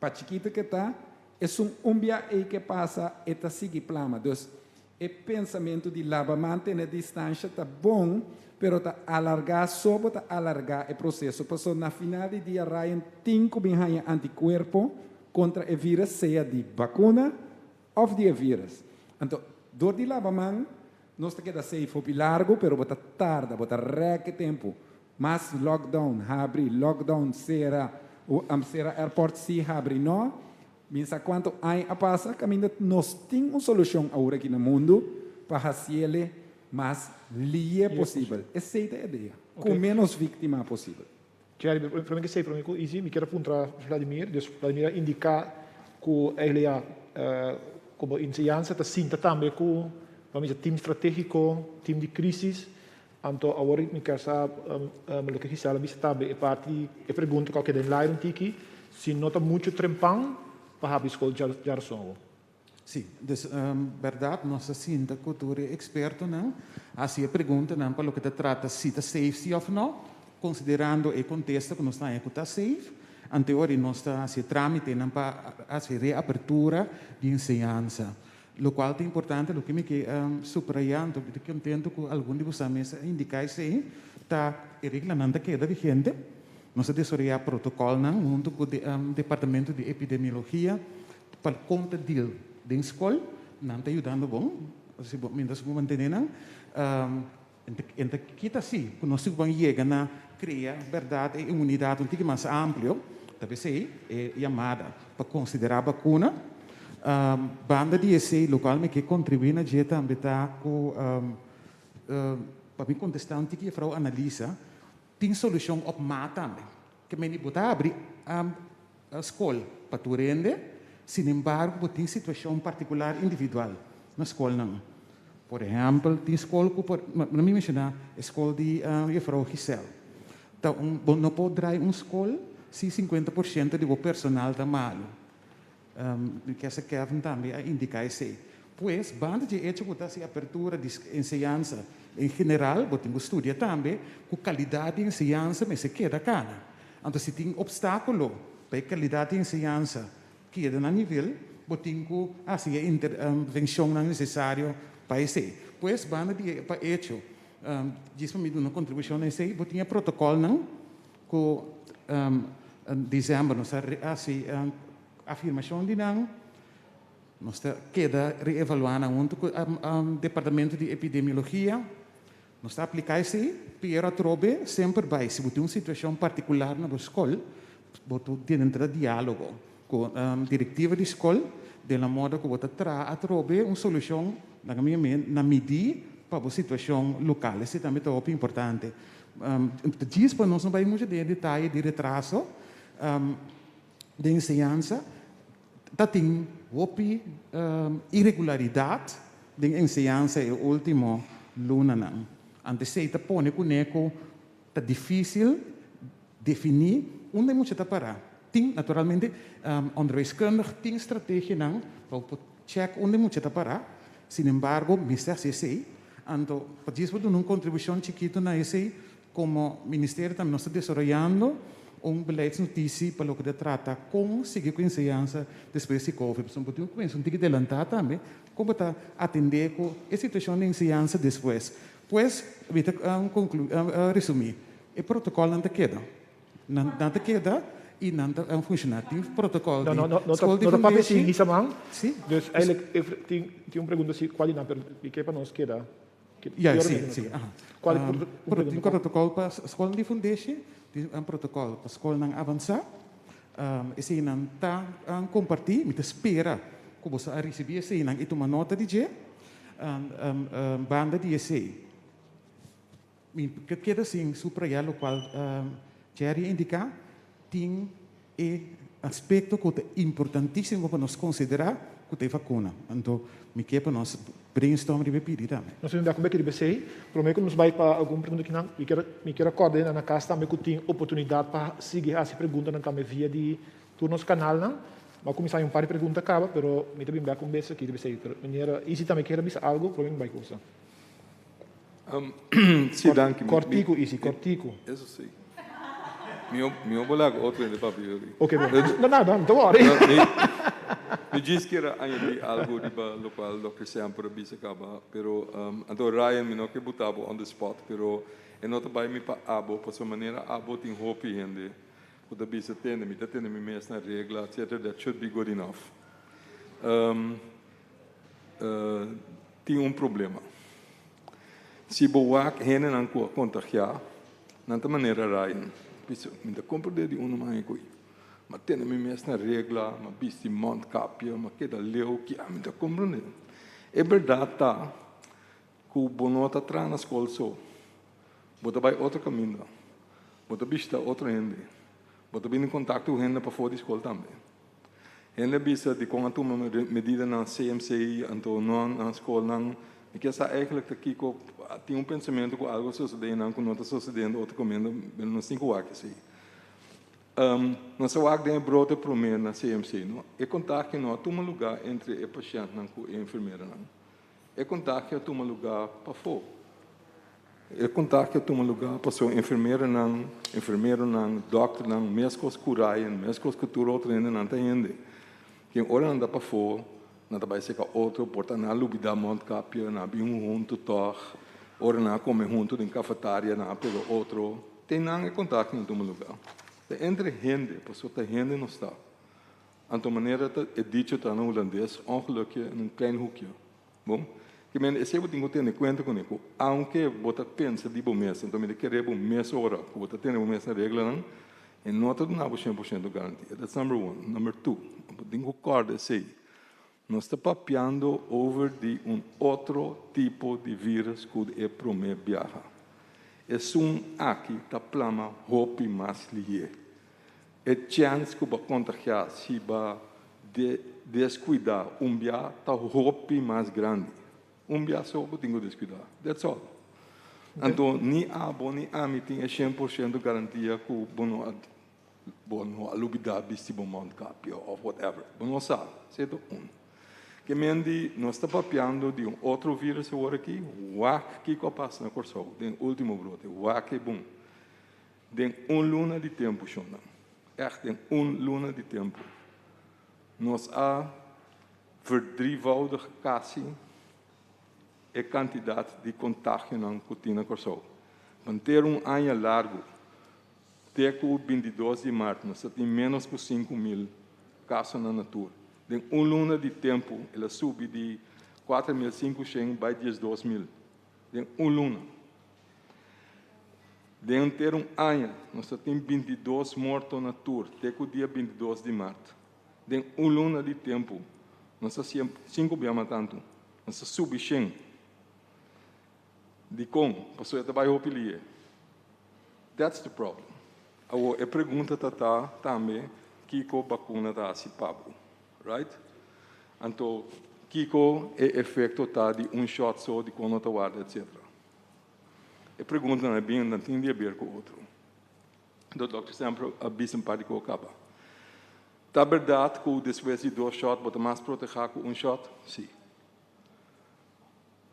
pa chikitu ke ta, esun un bia ei ke pasa e ta sigui plama. Dus e pensamentu di laba man tene distansha ta bon, pero ta alargá so bo ta alargá e proseso, pasobra na final di dia Ryan tin ku bin haña antikuerpo kontra e vírus, sea di bakuna Of di e virus. Anto, dor di laba man, nos ta keda safe hopi largu, pero bo ta tarda, bo ta rek e tempu. Mas lockdown, habri, lockdown, sera, sera airport si, habri no. Mi sa cuanto aña a pasa caminda nos tin un solucion awor aki na mundu pa haciele mas lie posibel. Esey ta e idea, cu menos victima posibel. Jerry, prome ke esei, prome ku Izzy, mi kier a puntra Vladimir, dus Vladimir a indiká ku eigenlijk ya komo enseñansa ta sinta tambe ku bo a bisa tim stratégiko, tim di krísis, anto awor mi kier sa loke Gisela a bisa tambe e parti, e pregunta ku a keda en laire un tiki, si no ta muchu trempan pa habri skol djarsongo. Sí, dus bèrdat nos a sinta ku tur e ekspertonan, hasi e preguntanan pa loke ta trata si ta safe si òf nò, konsiderando e kontesta ku nos ta haña ku ta safe, anteori nos ta hasi e trámitenan pa hasi reapertura di enseñansa. Lokual ta importante, loke mi ke subrayá, anto mi ta kontentu ku algun di boso mes a indiká esei, ta e reglanan ta keda vigente. Nos a desaroyá protokòlnan huntu ku departamento di epidemiologia Pa konta deal den skol, nan ta yudando bon, si bo mientras bo mantene nan, en ta kita si ku nos tin ku ban yega na krea bèrdat e imunidat un tiki mas amplio, ta p'esei e yamada pa konsiderá bakuna. Banda di esei lokual mi ke kontribuí na dje tambe ta ku pa mi kontestá un tiki jefrou Annalisa, tin solushon op maat tambe. Ke meni bo ta habri skol pa tur hende, sinembargo bo tin situashon partikular individual na skolnan. Por ehèmpel, tin skol ku por, no mi menshoná e skol di jefrou Giselle. Ta un, bo no por drai un skol si 50% di bo personal ta malu. Mi ke sa Kevin tambe a indiká esei. Pues, banda dje echo ku ta hasi apertura di enseñansa en general, bo tin ku studia tambe ku kalidat di enseñansa mester keda kana. Anto si tin opstákulo pa e kalidat di enseñansa keda na nivel, bo tin ku hasi e intervenshonnan nesesario pa esei. Pues, banda di e pa echo, djis pa mi duna kontribushon na esei, bo tin e protokòlnan Ku desèmber nos a hasi afirmashon di nan, nos ta keda reevaluá nan huntu ku departamento di epidemiologia. Nos ta apliká esei, pero atrobe semper bai si bo tin un situashon partikular na bo skol, bo ta tene entrá diálogo ku direktiva di skol den la moda ku bo ta traha atrobe un solushon na midí pa bo situashon lokal. Esei tambe ta hopi importante. Djis pa nos no bai mucho den e detaye di retraso den enseñansa, ta tin hopi iregularidat den enseñansa e ultimo lunanan. Anto esei ta pone kuné ku ta difísil definí unda e mucha ta pará. Tin naturalmente onderwijskundig tin strategianan pa bo por chèk unda e mucha ta pará, sinembargo mester hasi esei. Anto, pa djis por duna un kontribushon chikitu na esei, komo ministerio tambe nos ta desaroyando un beleidsnotisi pa loke ta trata kon sigui ku enseñansa despues di covid. Pasobra bo tin ku kuminsá un tiki delantá tambe kon bo ta atendé ku e situashon di enseñansa despues. Pues, mi ta resumí, e protokòlnan ta keda. Nan ta keda y nan ta funciona. Tin protocol No, di no, no, no ta, school di no ta papia fundeshi. sin hisa man. Sí. Dus eigenlijk if tin tin un pregunta si cual di nan, pero mi ke pa nos keda ke Ja, peor sí, mesmo sí, nos keda. aha. Cual un Pero tin pregunta cual? protocol pa school di fundeshi, tin un protocol pa scolnan avansa. Eseinan ta comparti. Mi ta spera cu boso a ricibi eseinan y tuma nota di dje. Banda di esei. Mi ke keda sin subrayá lokual Jerry a indiká, tin e aspekto ku ta importantísimo pa nos konsiderá ku ta e vakuna. Anto mi ke pa nos brainstorm riba e pidi tambe. Nos tin un bek riba esei. Promé ku nos bai pa algun pregunta kinan, mi kier mi kier a kòrda hende na kas tambe ku tin oportunidat pa sigui hasi preguntanan tambe via di tur nos kanalnan. Mi a kuminsá un par di pregunta kaba, pero mi ta bin bek un bes aki riba esei. Pero meneer Izzy tambe kier a bisa algu promé mi bai ku boso. Sí, danki. Kòrtiku, Izzy, kòrtiku. Eso sí. Mi no por laga otro hende papia yori. Ok, bon. No, no, no ta wòri. Mi djis kier a añadí algu riba lokual Dòkter Semper a bisa kaba, pero anto Ryan mi no ke buta bo on the spot, pero e no ta bai mi pa abo, pasobra manera abo tin hopi hende ku ta bisa tende, mi ta tende mi mes na regla, etcetera, that should be good enough. Tin un problema. Si bo wak hendenan ku a kontagiá, nan ta manera Ryan. Bisa, Mi ta komprendé di unu man ei. M'a tene mi mes na regla, m'a bisti mondkapje, m'a keda leu, kia mi ta komprendé. E bèrdat ta ku bo no ta traha na skol so. Bo ta bai otro kaminda. Bo ta bishita otro hende. Bo ta bini kontakto ku hende pafó di skol tambe. Hende a bisa dikon a tuma medida na CMC anto no na skolnan. Mi kier sa eigenlijk ta kiko tin un pensamentu ku algu a sosode einan ku no ta sosodendo otro kaminda pero nos tin ku wak esei. Nos a wak den e brote promé na CMC no. E kontagio no a tuma lugá entre e pashèntnan ku e enfermeranan. E kontagio a tuma lugá pafó. E kontagio a tuma lugá pasobra enfermeranan, enfermeronan, dòkternan, meskos ku Ryan, meskos ku tur otro hendenan ta hende. Tin ora nan ta pafó, nan ta bai seka otro, por ta nan a lubidá mondkapje, nan a bin huntu tòg, ora nan a kome huntu den kafetaria nan a pega otro. Tin nan e kontagio na tuma lugá. Ta entre hende, pasobra ta hende nos ta. Anto manera ta e dicho ta na hulandes, ongelukje in een klein hoekje. Bon, ke men esei bo tin ku tene kuenta kuné, ku aunke bo ta pensa di bo mes, anto mi ta kere bo mes ora ku bo ta tene bo mes na reglanan, e no ta duna bo shen por shento garantia. That's number one. Number two, bo tin ku kòrda esei, nos ta papiando over di un otro tipo di virus ku e promé biaha. Esun aki ta plama hopi mas lihé. E chèns ku bo kontagiá si bo deskuidá un bia ta hopi mas grandi. Un bia so bo tin ku deskuidá. That's all. Anto ni abo ni ami tin e 100% garantia ku bo no a bo no a lubidá bisti bo mondkapje òf whatever. Bo no sa. Esei ta un. Ke men di nos ta papiando di un otro virus awor aki, wak kiko a pasa na Kòrsou den último brote. Wak e bon. Den un luna di tempu, shonnan, ègt den un luna di tempu, nos a verdrievoudig kasi e kantidat di kontagionan ku tin na Kòrsou. Manter un aña largu, te ku 22 di mart nos ta tin ménos ku 5000 kasonan na tur. Den un luna di tempu el a subi di 4500 bai 12.000, den un luna. Den henter un aña nos ta tin 22 morto na tur te ku dia 22 di mart. Den un luna di tempu nos ta siempre sinku bia mas tantu. Nos ta subi 100. Dikon? Pasobra e ta bai hopi lihe. That's the problem. Awor e pregunta ta ta tambe kiko bakuna ta hasi pa bo. Right? Anto kiko e efekto ta di un shot so, dikon no ta warda etcetera. E preguntanan a bin nan tin di haber ku otro. Anto Dòkter Semper a bisa un par di kos kaba. Ta bèrdat ku despues di dos shòt bo ta mas protehá ku un shòt? Sí.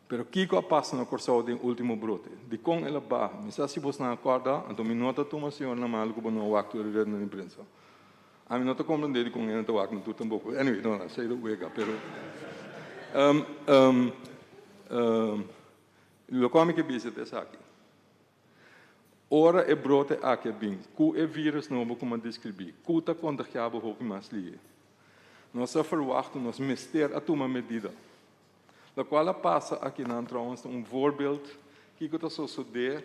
Pero kiko a pasa na Kòrsou den último brote? Dikon el a baha? Mi sa si bosnan a kòrda, anto mi no ta tuma señornan malu ku bo no a wak tur e rednan di prensa. Ami no ta komprendé dikon hende ta wak na tur tampoko. Anyway, no, no, esei ta wega, pero Loke mi ke bisa ta esaki, Ora e brote aki a bin ku e vírus nobo ku mi a deskribí, ku ta kontagiá bo hopi mas lihe, nos a ferwagt ku nos mester a tuma medida. Lokual a pasa akinan trouwens ta un voorbeeld kiko ta sosodé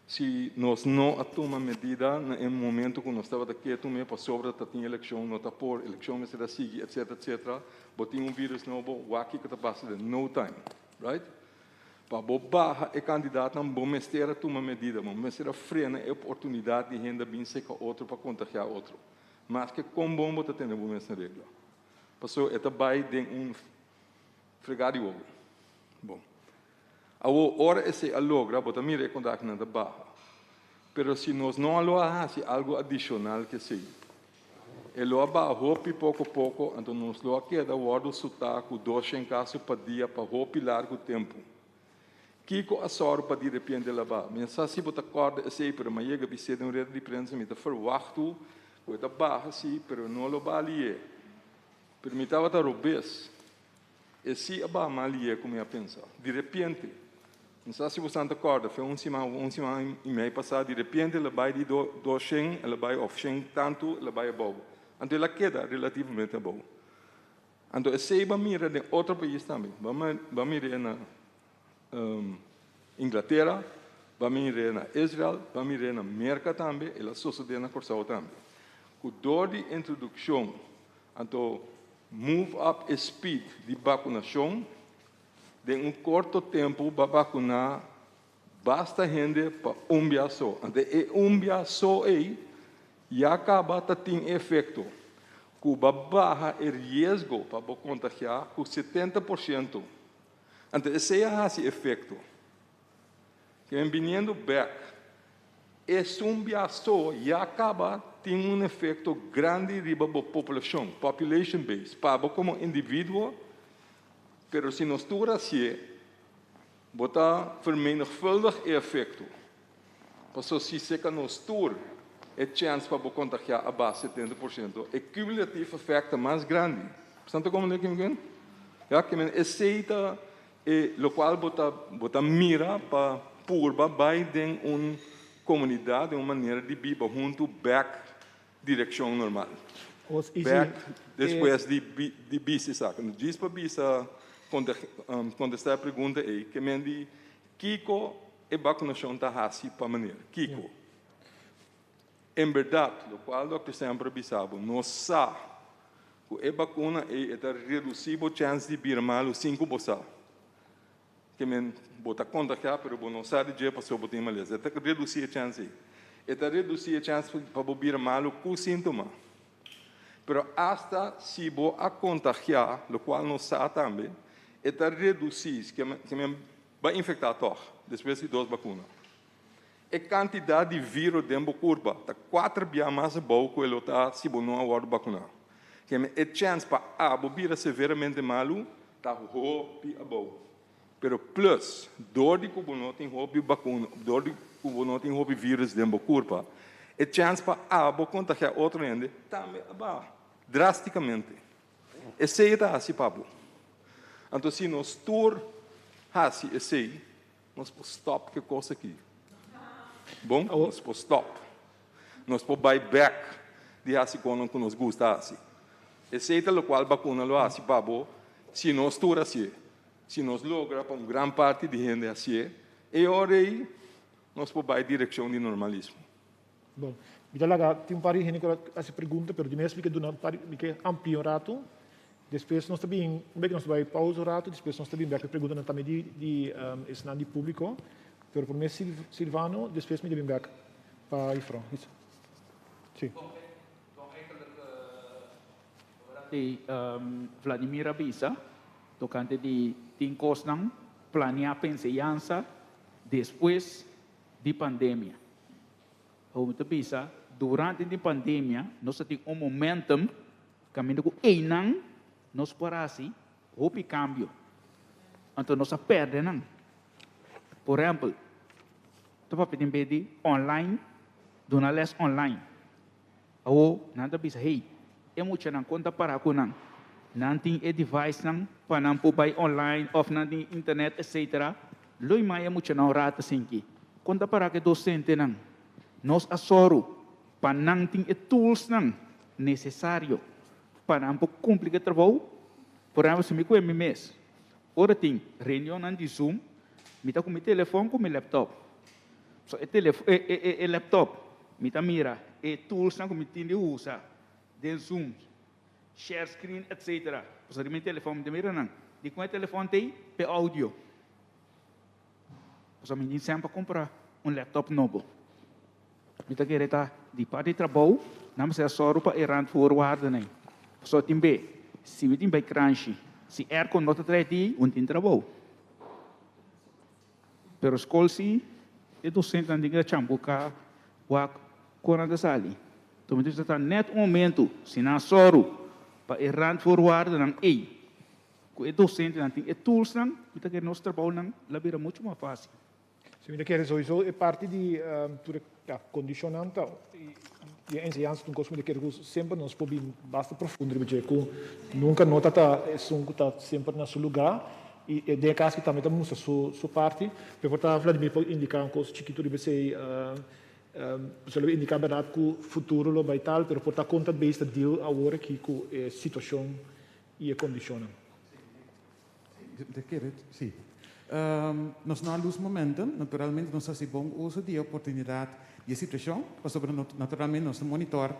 si nos no a tuma medida na e momento ku nos tabata ke tum'é pasobra ta tin elekshon, no ta por, elekshon mester a sigui, etcetera, etcetera. Bo tin un vírus nobo, wak kiko ta pasa den no time. Right? Pa bo baha e kantidatnan bo mester a tuma medida, bo mester a frena e oportunidat di hende bin seka otro pa kontagiá otro. Maske kon bon bo ta tene bo mes na regla. Pasobra e ta bai den un fregá di wowo. Bon. Awor, ora esei a logra, bo ta mira e kontagionan ta baha. Pero si nos no a lo a hasi algu adishonal ku esei, e lo a baha hopi poko poko, anto nos lo a keda wòrdu sutá ku doshen kaso pa dia pa hopi largu tempu. Kiko a sòru pa direpiente el a baha? Mi a sa si bo ta kòrda esei, pero mi a yega bis'é den un reda di prensa, mi ta ferwachtu ku e ta baha sí, pero no lo baha lié. Pero mi tabata robes. E sí a baha mas lié ku mi a pensa. Direpiente, mi sa si bosan ta kòrda, fe un siman òf un siman i mei pasá, direpiente el a bai di doshen, el a bai òf shen tantu, el a bai abou. Anto el a keda relativamente abou. Anto esei bo a mira den otro pais tambe. Bo a mir'é na Inglatera, bo a mir'é na Israel, bo a mir'é na Merka tambe, el a sosodé na Kòrsou tambe. Ku dor di introdukshon, anto move up e speed di bakunashon, den un korto tempu bo a bakuná basta hende pa un bia so. Anto e un bia so ei ya kaba ta tin e efekto ku bo a baha e riesgo pa bo kontagiá ku 70%. Anto esei a hasi efekto. Ke biniendo bèk, esun bia so ya kaba tin un efekto grandi riba bo populashon, population base, pa bo komo individuo, pero si nos tur hasié, bo ta vermenigvuldig e efekto. Paso si seka nos tur e chèns pa bo kontagiá a baha 70%, e cumulatief effect ta mas grandi. Bo ta komprendé kico mi ken? Ya, ke men esei ta e lokual bo ta bo ta mira pa purba bai den un komunidat, den un manera di biba huntu bèk direkshon normal. Bèk despues di di bisa esaki. Djis pa bisa kontestá e pregunta ei, ke men di Kiko e bakunashon ta hasi pa manera? Kiko? En berdat, lokual dòkter semper a bisa bo, nos sa ku e bakuna ei e ta redusí bo chèns di bira malu sin ku bo sa. Ke men bo ta kontagiá pero bo no sa di dje pasobra bo tin malesa. E ta redusí e chèns ei. E ta redusí e chèns pa bo bira malu ku síntoma. Pero asta si bo a kontagiá, lokual nos sa tambe, e ta redusí, ke men Bo a infektá tòg despues di dos bakuna. E kantidat di viro den bo kurpa ta kuater bia mas abou ku e lo ta si bo no a wòrdu bakuná. Keme e chèns pa abo bira severamente malu ta hopi abou. Pero plus, dor di ku bo no tin hopi bakuna, dor di ku bo no tin hopi vírùs den bo kurpa, e chèns pa abo kontagiá otro hende tambe a baha drástikamente. Esei e ta hasi pa bo. Anto si nos tur hasi esei, nos por stòp ku e kos aki. Bon, nos por stòp. Nos por bai bèk di hasi konan ku nos gusta hasi. Esei ta lokual bakuna lo hasi pa bo si nos tur hasié. Si nos logra pa un gran parti di hende hasié, e ora ei nos por bai direkshon di normalismo. Bon, mi ta laga tin un par di hende ku a hasi pregunta, pero di mes mi ke duna un par mi ke amplia un ratu. Despues nos ta bin, un bek nos ta bai pausa un ratu, despues nos ta bin bek ku e preguntanan tambe di di esnan di públiko. Pero promé Silvano, despues mi ta bin bek pa juffrouw. Sí. Bon, eigenlijk di Vladimir a bisa tokante di tin kosnan planea pa enseñansa despues di pandemia. Bo ta bisa, durante di pandemia nos ta tin un momentum kaminda ku einan nos por hasi hopi kambio. Anto nos a pèrdè nan. Por ehèmpel, ta papia tin bes di online, duna lès online. Awor nan ta bisa, hey, e muchanan kon ta para ku nan? Nan tin e devicenan pa nan por bai online òf nan tin internet etcetera. Lo i mai e muchanan un rato asinki. Kon ta para ku e dosentenan? Nos a sòru pa nan tin e toolsnan nesesario pa nan por kumpli ku e trabou. Por ehèmpel, si mi ku e mi mes, ora tin reunionnan di Zoom, mi ta ku mi telefòn ku mi laptop. So e telefo e e e laptop mi ta mira e toolsnan ku mi tin di usa den Zoom, share screen etcetera. Pasobra di mi telefòn mi ta mira nan. Dikon e telefòn ta ei? P'e audio. Pasobra mi tin sèn pa kumpra un laptop nobo. Mi ta kere ta di parti trabou, nan mester a sòru pa e randvoorwaardennan. Pasobra tin be, si mi tin bai kranshi, si airco no ta trae di, un tin trabou. Pero skol si, e dosentenan tin ke chambuká wak kon nan ta sali. Enton mi ta ta nèt un momentu, si nan a sòru pa e randvoorwaardennan ei, ku e dosentenan tin e toolsnan, mi ta kere nos trabounan la bira muchu mas fásil. Si mi ta kere souiso e parti di tur e kondishonnan ta di e enseñansa ta un kos ku mi ta kere ku semper nos por bin basta profundo riba dje ku nunka no ta ta esun ku ta semper na su lugá i den e kas aki tambe ta mustra su su parti. Pero por ta Vladimir por indiká un kos chikitu riba esei Bo lo indiká bèrdat ku futuro lo bai tal pero por ta kon ta bes ta deal awor aki ku e situashon i e kondishonnan. Ta kere, sí. Nos no a luz momentum, naturalmente nos a hasi bon uso di e oportunidat di e situashon, pasobra naturalmente nos ta monitor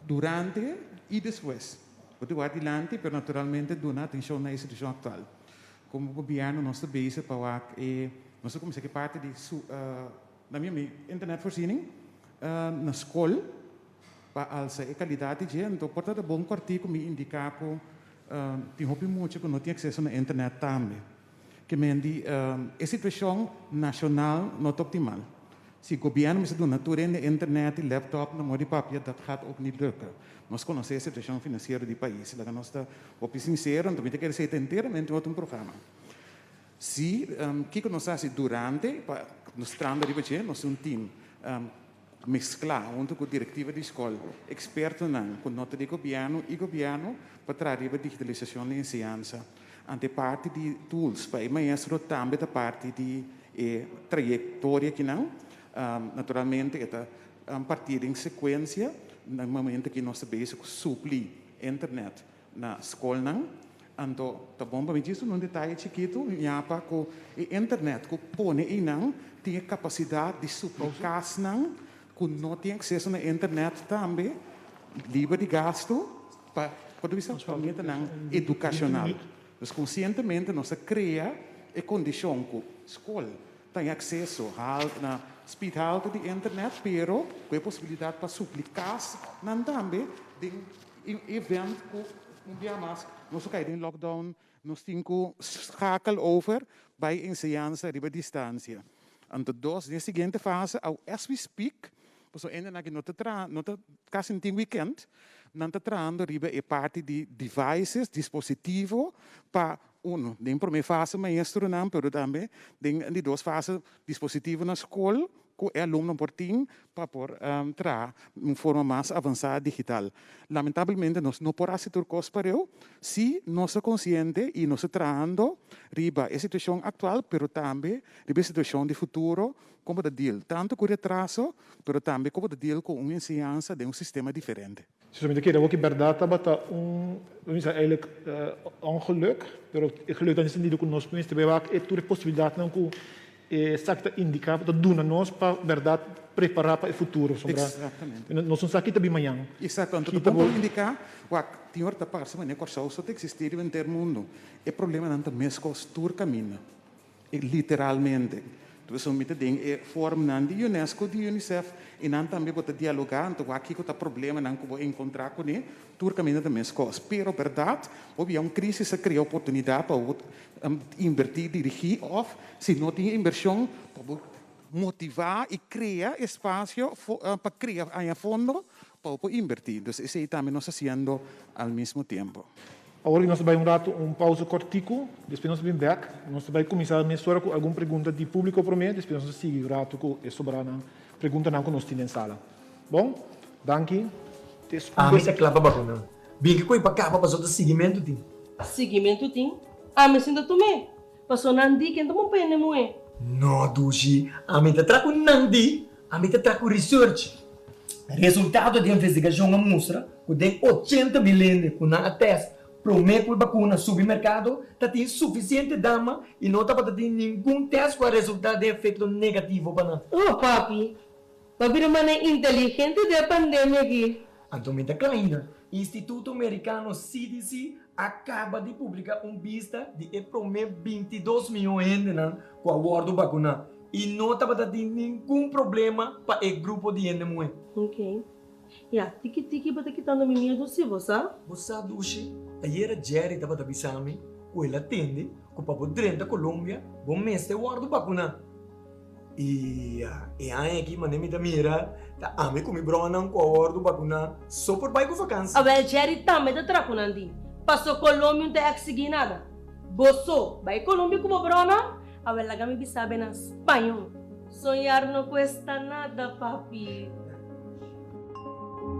durante i despues. Bo ta wak dilanti, pero naturalmente duna atenshon na e situashon aktual. Komo gobièrnu nos ta bezig pa wak e, nos ta kuminsá ku e parti di su, na mi mi internetvoorziening na skol, Pa alsa e kalidat di dje, anto por ta ta bon kòrtí ku mi indiká ku tin hopi mucha ku no tin akseso na internet tambe. Ke men di e situashon nashonal no ta optimal. Si gobièrnu mester duna tur hende internet i laptop na moda di papia dat gaat ook niet lukken. Nos konosé e situashon finansiero di pais. Laga nos ta hopi sinsero, anto mi ta kere esei ta enteramente otro un programa. Si, kiko nos a hasi durante pa nos trando riba dje, nos tin un tim. Mesklá huntu ku direktiva di skol, ekspertonan ku no ta di gobièrnu i gobièrnu pa traha riba digitalisashon di enseñansa. Ante parti di tools pa e maestro tambe ta parti di e trayektoria kinan. Naturalmente e ta partí den sekuensia na momento ku nos ta bezig ku supli internet na skolnan. Anto ta bon pa mi djis un detaye chikitu, ñapa ku e internet ku pone einan tin e kapasidat di supli kasnan ku no tin akseso na internet tambe liber di gastu pa por bisa pa metanan edukashonal. Dus konsientemente nos a krea e kondishon ku skol ta tin akseso na speed haltu di internet pero ku e posibilidat pa supli kasnan tambe den E event ku un bia mas nos a kai den lockdown, nos tin ku schakel over bai enseñansa riba distansia. Anto dos, den e siguiente fase, au as we speak, pasobra hendenan aki no ta traha, no ta kasi no tin weekend, nan ta trahando riba e parti di devices, dispositivo, pa uno, den prome fase maestronan, pero tambe den di dos fase dispositivo na skol, ku e alumno por tin pa por traha un forma mas avansá digital. Lamentablemente nos no por hasi tur kos pareu, sí nos ta konsiente i nos ta trahando riba e situashon aktual pero tambe riba e situashon di futuro kon bo ta deal tantu ku retraso pero tambe kon bo ta deal ku un enseñansa den un sistema diferente. Si mi ta kere awor ki bèrdat tabata un, lo mi bisa eigenlijk ongeluk, pero e geluk ta den sentido ku nos mester bai wak e tur e posibilidatnan ku Esaki ta indiká ku ta duna nos pa bèrdat prepará pa e futuro. Pasobra nos no sa ki ta bin mañan. Exacto. Anto ta bon pa indiká, wak, tin ora ta parse manera Kòrsou so ta eksistí riba henter mundu. E problemanan ta meskos tur kaminda. E literalmente. Entonces mi ta den e forumnan di UNESCO, di UNICEF, i nan tambe bo ta dialogá, anto wak kiko ta problemanan ku bo enkontrá kuné, tur kaminda ta meskos. Pero bèrdat, hopi ya un krísis a krea oportunidat pa bo Invertí, dirigí òf si no tin invershon pa bo motivá i krea espasio pa krea haña fondo pa bo por invertí. Dus esei tambe nos ta hasiendo al mismo tiempo. Awor nos ta bai un ratu un pausa kòrtiku, despues nos ta bin bèk. Nos ta bai kuminsá mesora ku algun pregunta di públiko promé, despues nos ta sigui un ratu ku e sobranan preguntanan ku nos tin den sala. Bon, danki. Te Ami ta kla pa bakuna. Bin ki koi pa kaba paso ta siguimentu tin. Siguimentu tin? Ami sinta tum'é. Paso nan di ken ta bon pende muhé. No dushi, ami ta tra ku nan di, ami ta tra ku research. Resultado di investigashon a mustra ku den 80.000 hende ku nan a test promé ku e bakuna subi merkado ta tin sufisiente dama i no tabata tin ningun test ku a resultá den efekto negativo pa nan. Oh papi, Bo a bira manera inteligente den e pandemia aki. Anto mi ta kla ainda. Instituto Merikano CDC a kaba di publiká un bista di e promé bintidos mion hendenan ku a wòrdu bakuná i no tabata tin ningun problema pa e grupo di hende muhé. Ok. Ya, tiki tiki bo ta kitando mi miedu si, bo sa? Bo sa dushi, ayera Jerry tabata bisa mi ku el a tende ku pa bo drenta Colombia bo mester wòrdu bakuná. I e aña aki manera mi ta mira ta ami ku mi bronan ku a wòrdu bakuná so por bai ku vakansi. Awel Jerry tambe ta traha ku nan di. Paso Colombia no ta eksigí nada. Bo so bai Colombia ku bo bronan? Awel laga mi bisa be na spañó. Soñar no cuesta nada papi.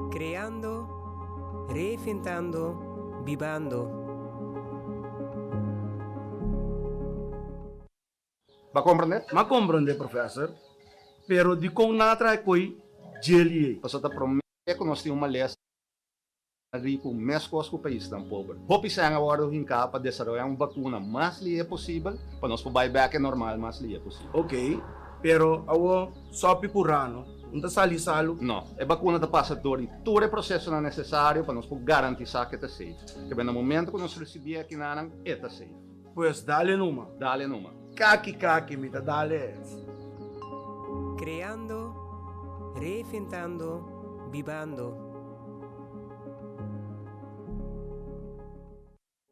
Creando, reinventando, bibando. Bo a komprendé? M'a komprendé, professor. Pero dikon nan a traha e koi djeli ei? Pasobra ta promé ku nos tin un malesa riku meskos ku paisnan pober. Hopi sèn a wòrdu hinká pa desaroyá un bakuna mas lihé posibel pa nos por bai bèk e normal mas lihé posibel. Ok, pero awor sòpi ku rano no ta sali salu? No, e bakuna ta pasa dor di tur e prosesonan nesesario pa nos por garantisá ku e ta safe. Kebé na momento ku nos risibí e akinanan, e ta safe. Pues dale numa. Dale numa. Kaki kaki mi ta dale. Creando, reinventando, bibando.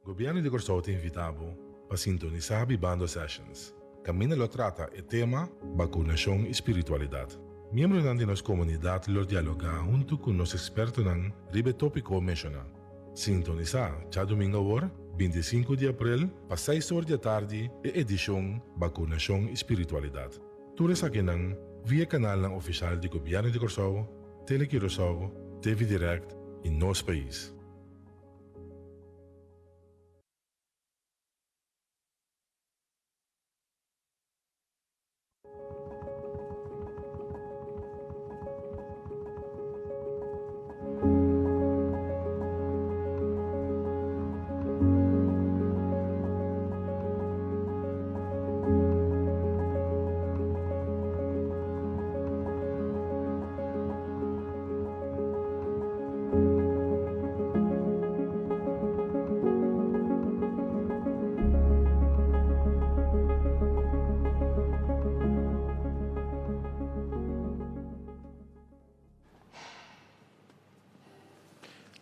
Gobièrnu di Kòrsou ta invitá bo pa sintonisá Bibando Sessions, kaminda lo trata e tema Bakunashon i Spiritualidat. Miembronan di nos komunidat lo dialogá huntu ku nos ekspertonan riba e tópiko menshoná. Sintonisá djadumingu awor, 25 di aprel, pa seis or di atardi e edishon Bakunashon i Spiritualidat. Tur esakinan via kanalnan ofishal di Gobièrnu di Kòrsou, Tele Curaçao, TV Direct i Nos Pais.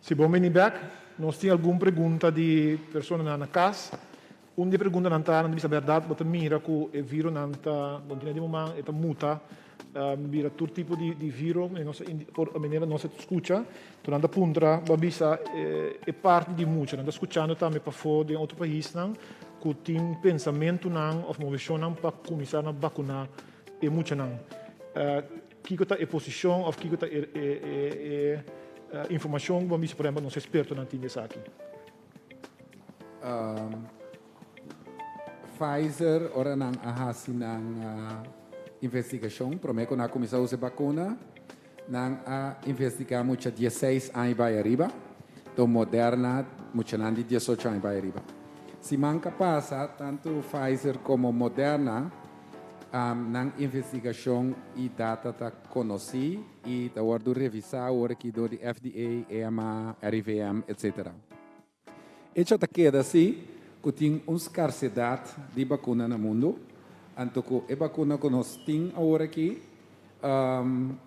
Si bon bini bek, nos tin algun pregunta di personanan na kas. Un di e preguntanan ta, nan ta bisa bèrdat bo ta mira ku e vironan ta, bon tin di moman e ta muta bira tur tipo di di viro, nos por manera nos a skucha, tur nan ta puntra bo a bisa e parti di mucha, nan ta skuchando tambe pafó den otro paisnan ku tin pensamentunan òf moveshonnan pa kuminsá na bakuná e muchanan. Kiko ta e posishon òf kiko ta e e informashon ku bo a bisa por ehèmpel nos ekspertonan tin di esaki? Pfizer ora nan a hasi nan investigashon promé ku nan a kuminsá usa e bakuna nan a investigá mucha dieseis aña bai ariba, to Moderna muchanan di diesocho aña bai ariba. Siman ka pasa tantu Pfizer komo Moderna nan investigashon i data ta konosí i ta wòrdu revisá awor aki dor di FDA, EMA, RIVM, etcetera. Echo ta keda si ku tin un skarsedat di bakuna na mundu, anto ku e bakuna ku nos tin awor aki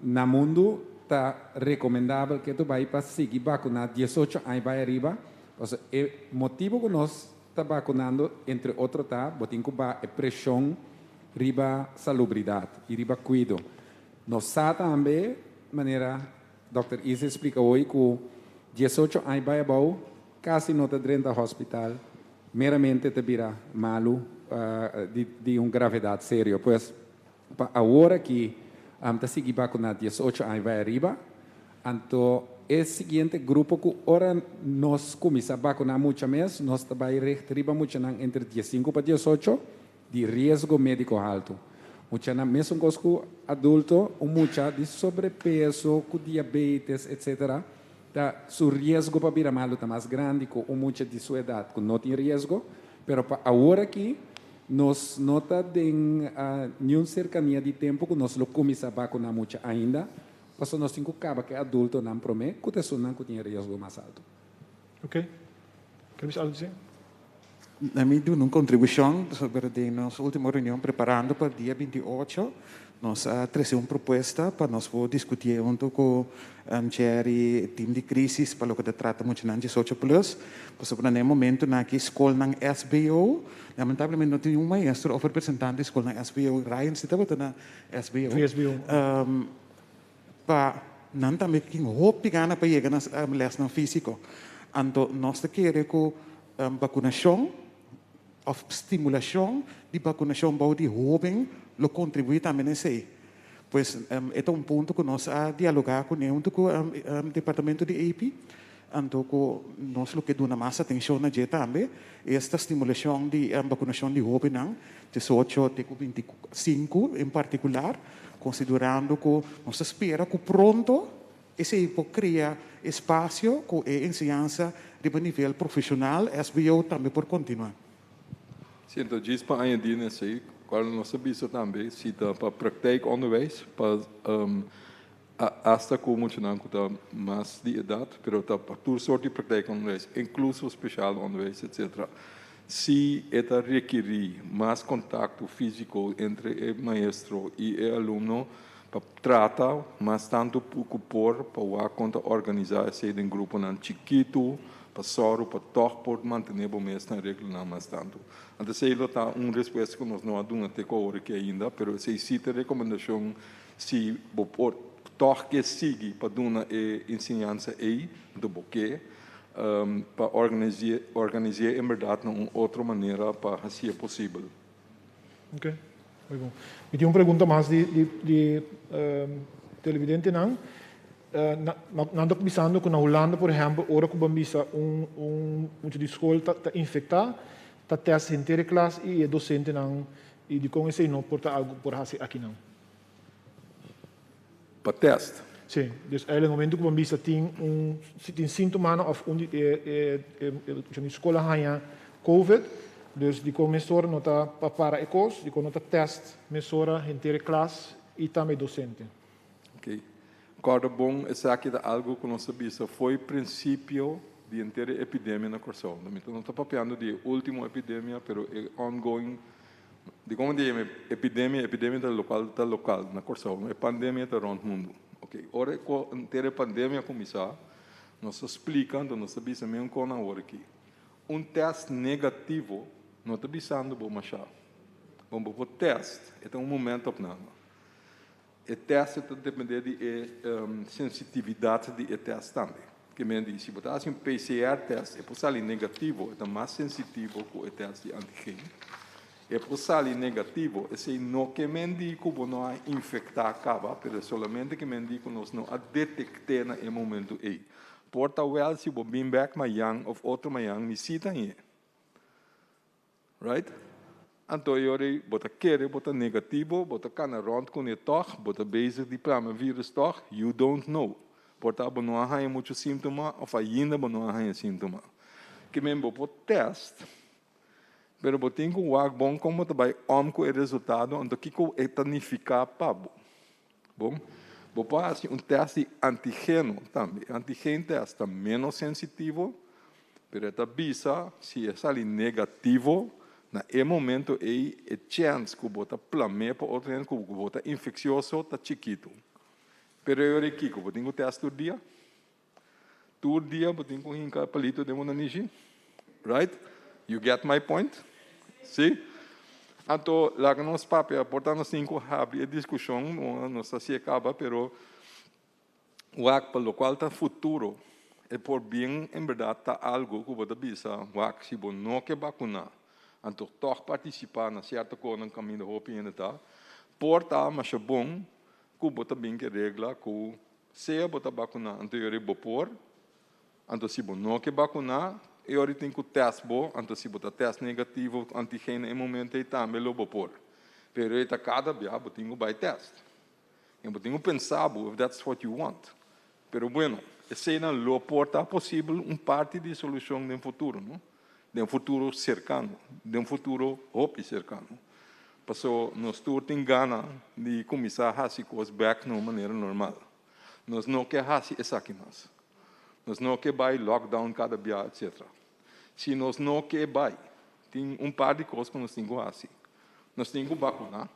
na mundu ta rekomendabel ke tu bai pa sigui bakuná 18 aña bai ariba, pasobra e motibu ku nos ta bakunando entre otro ta bo tin ku baha e preshon riba salubridat i riba kuido. Nos sa tambe manera Dòkter Izzy a splika hoy ku 18 aña bai abou kasi no ta drenta hospital, meramente ta bira malu di un gravedat serio. Pues pa awor aki ta sigui bakuná 18 aña bai ariba. Anto e siguiente grupo ku ora nos kuminsá bakuná mucha mes, nos ta bai richt riba muchanan entre 15 pa 18 Di riesgo médiko haltu. Muchanan mesun kos ku adulto, un mucha di sobrepeso, ku diabetes, etc. Ta su riesgo pa bira malu ta mas grandi ku un mucha di su edat ku no tin riesgo. Pero pa awor aki nos no ta den niun serkania di tempu ku nos lo kuminsá bakuná mucha ainda, pasobra nos tin ku kaba ku e adultonan promé ku ta esunnan ku tin e riesgo mas haltu. Ok. Ok. Ker bisa algu di esei? Mi duna un kontribushon sobre den nos último reunion preparando pa dia 28. Nos a trese un propuesta pa nos por diskutié huntu ku Jerry, team di krisis pa loke ta trata muchanan 18 plus. Pasobra na e momentunan aki skolnan SBO, lamentablemente no tin un maestro òf representante di skolnan SBO. Ryan si tabata na SBO. VSBO. Pa nan tambe tin hopi gana pa yega na lèsnan físiko. Anto nos ta kere ku bakunashon òf stimulashon di bakunashon bou di hóben lo kontribuí tambe na esei. Pues e ta un punto ku nos a dialogá kuné huntu ku departamento di AP, anto ku nos lo ke duna mas atenshon na dje tambe, esta stimulashon di bakunashon di hóbennan, 18 te ku 25 en partikular, konsiderando ku nos ta spera ku pronto esei por krea espasio ku e enseñansa riba nivel profeshonal, SBO, tambe por kontinuá. Sí, anto djis pa añadí na esei, kual nos a bisa tambe, si ta pa praktijkonderwijs, pa asta ku muchanan ku ta mas di edat, pero ta pa tur sort di praktijkonderwijs, inkluso spesiaal onderwijs, etcetera. Si e ta rekirí mas kontakto físiko entre e maestro i e alumno, pa trata mas tantu ku por pa wak kon ta organisá esei den gruponan chikitu, pa sòru pa tòg por mantené bo mes na reglanan mas tantu. Anto esei lo ta un respuesta ku nos no a duna te ku awor aki ainda, pero esei sí ta e rekomendashon si bo por tòg ke sigui pa duna e enseñansa ei, anto bo ke pa organis'é en bèrdat na un otro manera pa hasié posibel. Ok, muy bon. Mi tin un pregunta mas di di di televidentenan. Nan ta bisando ku na Hulanda por ehèmpel ora ku bo a bisa un un mucha di skol ta ta infektá, ta tèst henter e klas i e dosentenan i dikon esei no por ta algu ku por hasi akinan. Pa tèst? Sí, dus eigenlijk momento ku bo a bisa tin un si tin síntomanan òf un di e e e mucha di skol a haña covid, dus dikon mesora no ta pa para e kos, dikon no ta tèst mesora henter e klas i tambe e dosente. Ok. Kòrda bon, esaki ta algu ku nos a bisa fo'i prinsipio di henter e epidemia na Kòrsou. Mi no ta papiando di e último epidemia, pero e ongoing, di komo di yama epidemia, epidemia ta lokal, ta lokal na Kòrsou, e pandemia ta rònt mundu. Ok, ora ku henter e pandemia a kuminsá, nos a splika, anto nos ta bisa mesun kon awor aki. Un tèst negativo no ta bisando bo mashá. Bon, bo por tèst, e ta un momentopname. E tèst ta dependé di e sensitividat di e tèst tambe. Ke men di, si bo ta hasi un PCR tèst e por sali negativo, e ta mas sensitivo ku e tèst di antigen. E por sali negativo, esei no ke men di ku bo no a infektá kaba, pero e solamente ke men di ku nos no a detekt'é na e momentu ei. Por ta wèl si bo bin bèk mayan òf otro mayan mi si ta h'e. Right? Anto e ora ei bo ta kere bo ta negativo, bo ta kana rònt kuné tòg, bo ta bezig di plama virus tòg, you don't know. Por ta bo no a haña muchu síntoma òf ainda bo no a haña síntoma. Ke men bo por tèst, pero bo tin ku wak bon kon bo ta bai òm ku e resultado, anto kiko e ta nifiká pa bo. Bon, bo por hasi un tèst di antigeno tambe. E antigen tèst ta ménos sensitivo, pero e ta bisa si e sali negativo, na e momento ei e chèns ku bo ta plam'é pa otro hende ku bo ta infeksioso ta chikitu. Pero e ora ei kiko? Bo tin ku tèst tur dia? Tur dia bo tin ku hinka e palito den bo nanishi? Right? You get my point? Si? Anto laga nos papia, por ta nos tin ku habri e diskushon, nos ta hasié kaba, pero wak pa lokual ta futuro, e por bien en bèrdat ta algu ku bo ta bisa, wak si bo no ke bakuná, anto tòg partisipá na sierto konan kaminda hopi hende ta, por ta masha bon ku bo ta bin ke regla ku Sea bo ta bakuná anto e ora bo por, anto si bo no ke bakuná e ora tin ku tèst bo, anto si bo ta tèst negativo antigen na e momento ei tambe lo bo por. Pero e ta kada bia bo tin ku bai tèst. I bo tin ku pensa bo if that's what you want. Pero bueno, eseinan lo por ta posibel un parti di solushon den futuro, no? Den futuro serkano, den futuro hopi serkano. Paso nos tur tin gana di kuminsá hasi kos bèk na un manera normal. Nos no ke hasi esaki mas. Nos no ke bai lockdown kada bia etcetera. Si nos no ke bai, tin un par di kos ku nos tin ku hasi. Nos tin ku bakuná,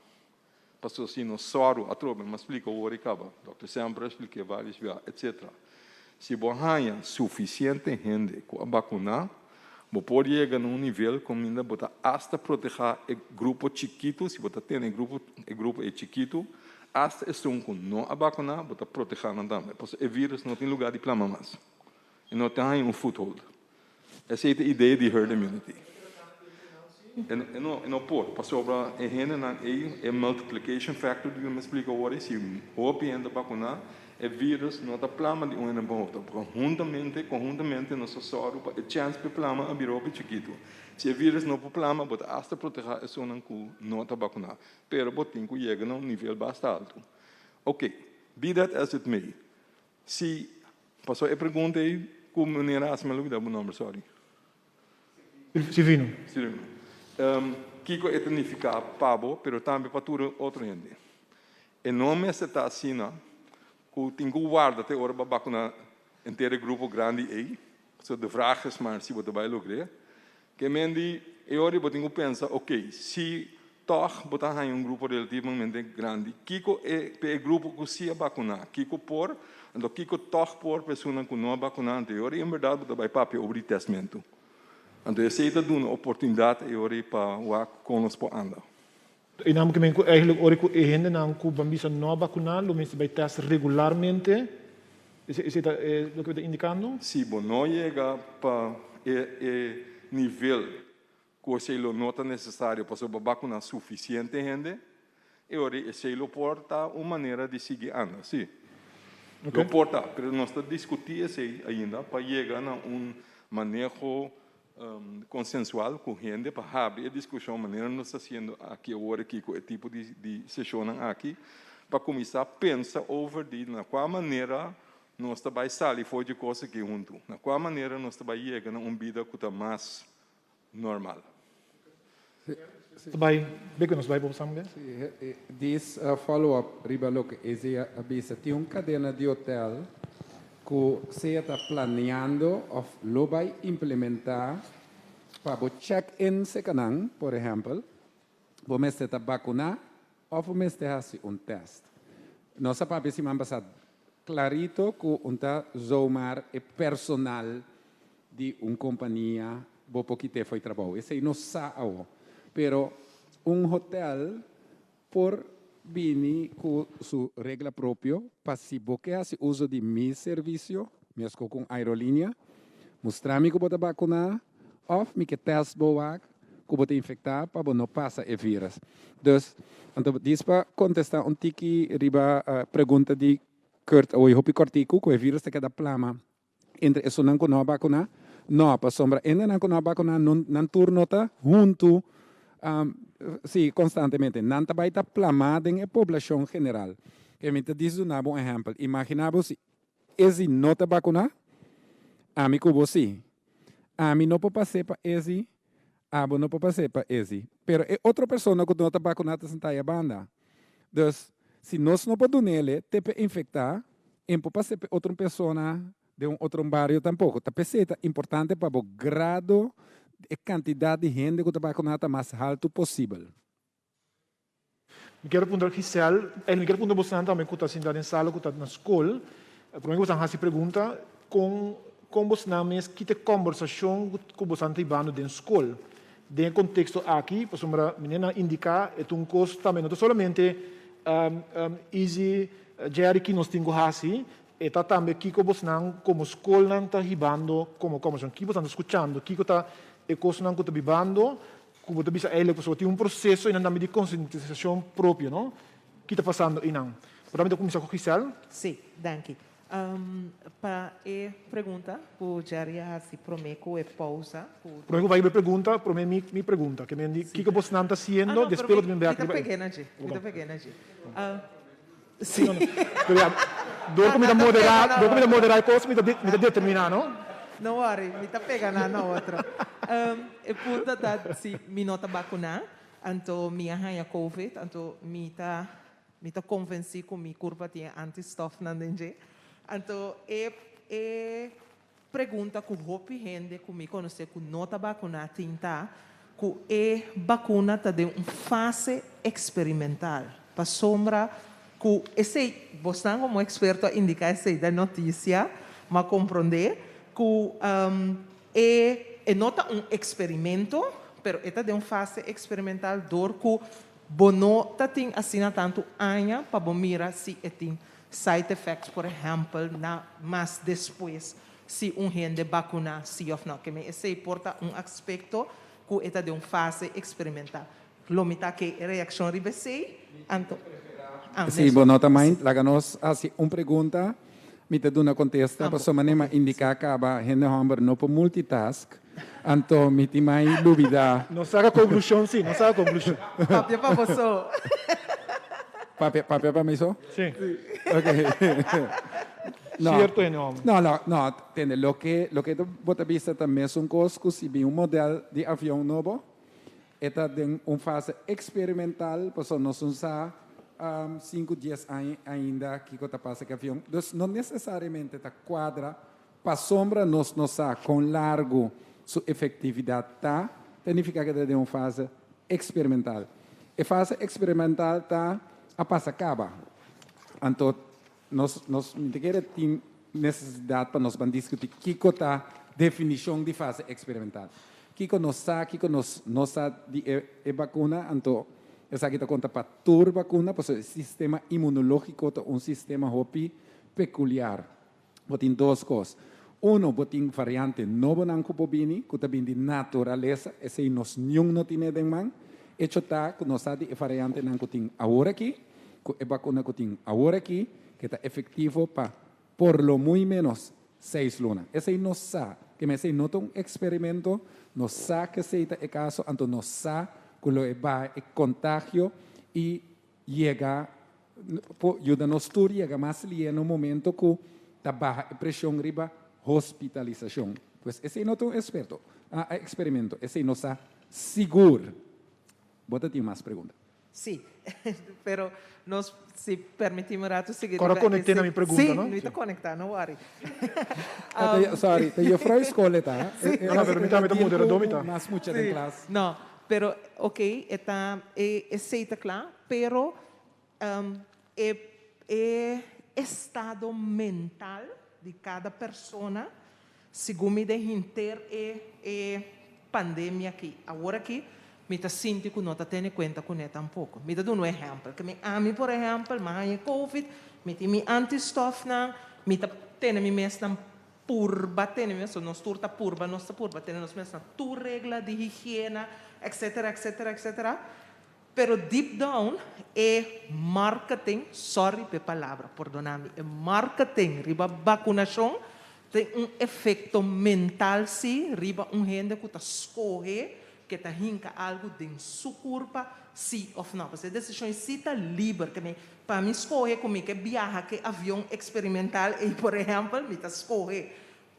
pasobra si nos sòru atrobe, mi a splika awor i kaba, dòkter Semper a splik'é vários bia, etsetera. Si bo haña sufisiente hende ku a bakuná, bo por yega na un nivel kaminda bo ta asta protehá e grupo chikitu, si bo ta tene e grupo e grupo ei chikitu, asta esun ku no a bakuná, bo ta protehá nan tambe, pasobra e vírùs no tin lugá di plama mas. E no ta haña un foothold. Esei ta idea di herd immunity. E no e no por, pasobra e hendenan ei, e multiplication factor di mi a splika awor ei, si hopi hende ta bakuná, e virus no ta plama di un hende pa otro. Pasobra huntamente, konhuntamente nos ta sòru pa e chèns pa e plama a bira hopi chikitu. Si e virus no por plama, bo ta asta protehá esunnan ku no ta bakuná. Pero bo tin ku yega na un nivel basta altu. Oke, be that as it may, Si, pasobra e pregunta ei ku manera hasi mi a lubida bo nomber, sorry. Silvino. Silvino. Kiko e ta nifiká pa bo, pero tambe pa tur otro hende? E no mester ta asina ku tin ku warda te ora bo a bakuná henter e grupo grandi ei, pasobra de vraag is maar si bo ta bai logr'é. Ke men di e ora bo tin ku pensa, ok, si tòg bo ta haña un grupo relativamente grandi, kiko e pa e grupo ku si a bakuná? Kiko por? Anto kiko tòg por pa esunnan ku no a bakuná? Anto e ora ei en bèrdat bo ta bai papia over di tèstmentu. Anto esei ta duna oportunidat e ora ei pa wak kon nos por anda. E nan ke men ku eigenlijk ora ku e hendenan ku ban bisa no a bakuná lo mester bai tèst regularmente? Esei ta loke bo ta indikando? Si bo no yega pa e e nivel ku esei lo no ta nesesario pasobra bo bakuná sufisiente hende, e ora esei lo por ta un manera di sigui anda, si. Lo por ta, pero nos ta diskutí esei ainda pa yega na un maneho konsensual ku hende pa habri e diskushon manera nos ta hasiendo aki awor aki ku e tipo di seshonnan aki pa kuminsá pensa over di na kua manera nos ta bai sali for di e kos aki huntu, na kua manera nos ta bai yega na un bida ku ta mas normal. Ta bai bek nos bai bobo samen. Dis follow up riba loke Izzy a bisa, tin un kadena di hotel Ku sea ta planeando òf lo bai implementá pa bo check in seka nan, por ehèmpel, bo mester ta bakuná òf bo mester hasi un tèst. Nos a papia siman pasá klarito ku un ta zomaar e personal di un kompania bo por kit'é fo'i trabou. Esei nos sa awo. Pero un hotèl Por bini ku su regla propio pa si bo ke hasi uso di mi servisio, meskos ku un aerolínea, mustra mi ku bo ta bakuná òf mi ke tèst bo wak ku bo ta infektá pa bo no pasa e vírus. Dus, anto dis pa kontestá un tiki riba pregunta di Kurt awoy hopi kòrtiku ku e vírus ta keda plama Entre esunnan ku no a bakuná? No, pasobra hendenan ku no a bakuná nan tur no ta huntu, sí, konstantemente. Nan ta bai ta plamá den e poblashon general. Ke mi ta dis duna bo un ehèmpel. Imaginá bo si Ezi no ta bakuná, ami ku bo sí. Ami no por pas'é pa Ezi, abo no por pas'é pa Ezi. Pero e otro persona ku no ta bakuná ta sentá ei a banda. Dus, si nos no por dun'ele te p'e infektá, e por pas'é p'e otro persona den un otro bario tampoko. Ta p'esei ta importante pa bo grado e kantidat di hende ku ta bakuná ta mas haltu posibel. Mi kier puntra Giselle, en mi kier puntra bosonan tambe ku ta sinta den sala ku ta na skol, prome ku bosonan hasi pregunta, kon kon bosonan mes kita e kòmbersashon ku bosonan ta hibando den skol Den e konteksto aki, pasobra meneer nan indiká e ta un kos tambe no ta solamente Izzy, Jerry ki nos tin ku hasi, e ta tambe kiko bosnan komo skolnan ta hibando komo kòmbersashon, kiko bosnan ta skuchando, kiko ta e kosnan ku ta bibando ku bo ta bisa eilik pasobra tin un proseso einan tambe di konsientisashon propio, no? Ki ta pasando einan? Por tambe ta kuminsá ku Giselle. Sí, danki. Pa e pregunta ku Jerry a hasi promé ku e pousa ku. Promé ku bai riba e pregunta, promé mi mi pregunta. Ke men di kiko bosnan ta hasiendo despues bo ta bin bèk riba e. Mi ta peg'é na dje, mi ta peg'é na dje. Sí. Pero ya, dor ku mi ta moderá, dor ku mi ta moderá e kos mi ta mi ta determiná, no? No worry, mi ta pega nan na otro. E punto ta si mi no ta bakuná, anto mi a haña covid, anto mi ta Mi ta konvensí ku mi kurpa tin e antistòfnan den dje. Anto e e pregunta ku hopi hende ku mi konosé ku no ta bakuná tin ta ku e bakuna ta den un fase eksperimental. Pasobra ku esei, bosnan komo eksperto a indiká esei den notisia, m'a komprondé ku e e no ta un eksperimento, pero e ta den un fase eksperimental dor ku bo no ta tin asina tantu aña pa bo mira si e tin Side effects, por ehempel, na mas despues si un hende bakuná si òf nò. Ke men esei por ta un aspekto ku e ta den un fase eksperimental. Lo mi ta ke e reakshon riba esei, anto. Ah, Si bo no ta mind, laga nos hasi un pregunta, mi ta duna kontesta, pasobra manera mi a indiká kaba hende hòmber no por multitask, anto mi tin mai lubidá. No saka konklushon si, no saka konklushon. Papia pa bo so. Papia, papia pa mi so? Si. Ok. No. Cierto hende homber. No, no, no, tende, loke, loke bo ta bisa ta mesun kos ku si bin un model di avion nobo, e ta den un fase eksperimental, pasobra nos no sa sinku, dies aña ainda kiko ta pasa ku e avion. Dus no nesesariamente ta kuadra Pasobra nos no sa kon largu su efektividat ta, ta nifiká ku e ta den un fase eksperimental. E fase eksperimental ta a pasa kaba. Anto nos nos mi ta kere tin nesesidat pa nos ban diskutí kiko ta definishon di fase eksperimental. Kiko nos sa, kiko nos no sa di e e bakuna, anto esaki ta konta pa tur bakuna, pasobra e sistema imunológiko ta un sistema hopi pekuliar. Bo tin dos kos. Uno, bo tin variante nobonan ku por bini, ku ta bini di naturalesa, esei nos niun no tine den man. Echo ta ku nos sa di e variantenan ku tin awor aki, ku e bakuna ku tin awor aki, ke ta efektivo pa por lo muy menos seis luna. Esei nos sa. Keme esei no ta un eksperimento, nos sa ku esei ta e kaso, anto nos sa ku lo e baha e kontagio i yega por yuda nos tur yega mas lié na un momento ku ta baha e preshon riba hospitalisashon. Pues esei no ta un esperto, eksperimento, esei no sa sigur. Bo ta tin mas pregunta? Sí, pero nos si permití mi un ratu sigui Kòrda riba konekt'é na ese mi pregunta, Sí, no? mi ta konektá, no wòri. Sorry, ta juffrouw skol e ta. Sí. No, no, pero mi tambe ta moderadó mi ta. Mas mucha den Sí. klas. No, pero ok, e ta, e esei ta kla, pero e e estado mental di kada persona segun mi den henter e e pandemia aki awor aki mi ta sinti ku no ta tene kuenta kuné tampoko. Mi ta duna un ehèmpel, ke mi ami por ehèmpel mi a haña covid, mi tin mi antistòfnan, mi ta tene mi mesnan purba tene mi mes, nos tur ta purba, nos ta purba tene nos mes na tur regla di higiena, etcetera, etcetera, etcetera. Pero deep down e marketing, sorry p'e palabra, pordona mi, e marketing riba bakunashon tin un efekto mental si riba un hende ku ta skohe ke ta hinka algu den su kurpa si òf nò. Pasobra e desishon si ta liber. Ke mi, pa mi skohe ku mi ke biaha ke avion eksperimental ei por ehèmpel, mi ta skohe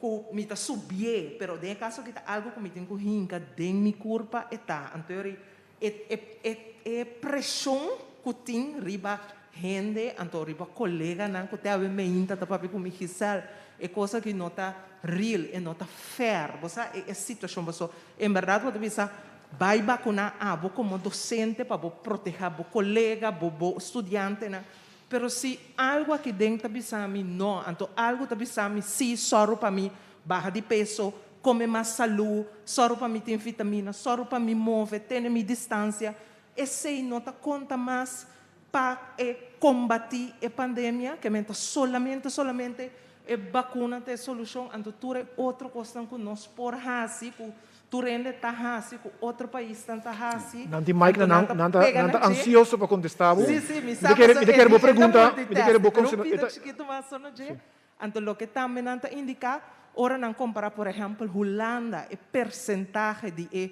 ku mi ta subié, pero den e kaso aki ta algu ku mi tin ku hinka den mi kurpa e ta. Anto e e e e preshon ku tin riba hende, anto riba koleganan ku te awe meinta ta papia ku mi Giselle, e kos aki no ta real, e no ta fair. Bo sa e e situashon paso en bèrdat bo ta bisa bai bakuná abo komo dosente pa bo protehá bo kolega, bo bo studiantenan, Pero si algu aki den ta bisa mi no, anto algu ta bisa mi si, sòru pa mi baha di peso, kome mas salú, sòru pa mi tin vitamina, sòru pa mi move, tene mi distansia, esei no ta konta mas pa e kombatí e pandemia, ke men ta solamente solamente e bakuna ta e solushon, anto tur e otro kosnan ku nos por hasi, ku Tur hende ta hasi ku otro paisnan ta hasi. Nan tin mic na nan, nan ta nan ta ansioso pa kontestá bo. Sí, sí, mi Mi sa ta kere, pasobra mi ta kere bo e ta pregunta, mi ta kere bo multitask, pero un konse, e pida ta. chikitu mas so no dje. Anto loke tambe nan ta indiká, ora nan kompará por ehèmpel Hulanda, e persentahe di e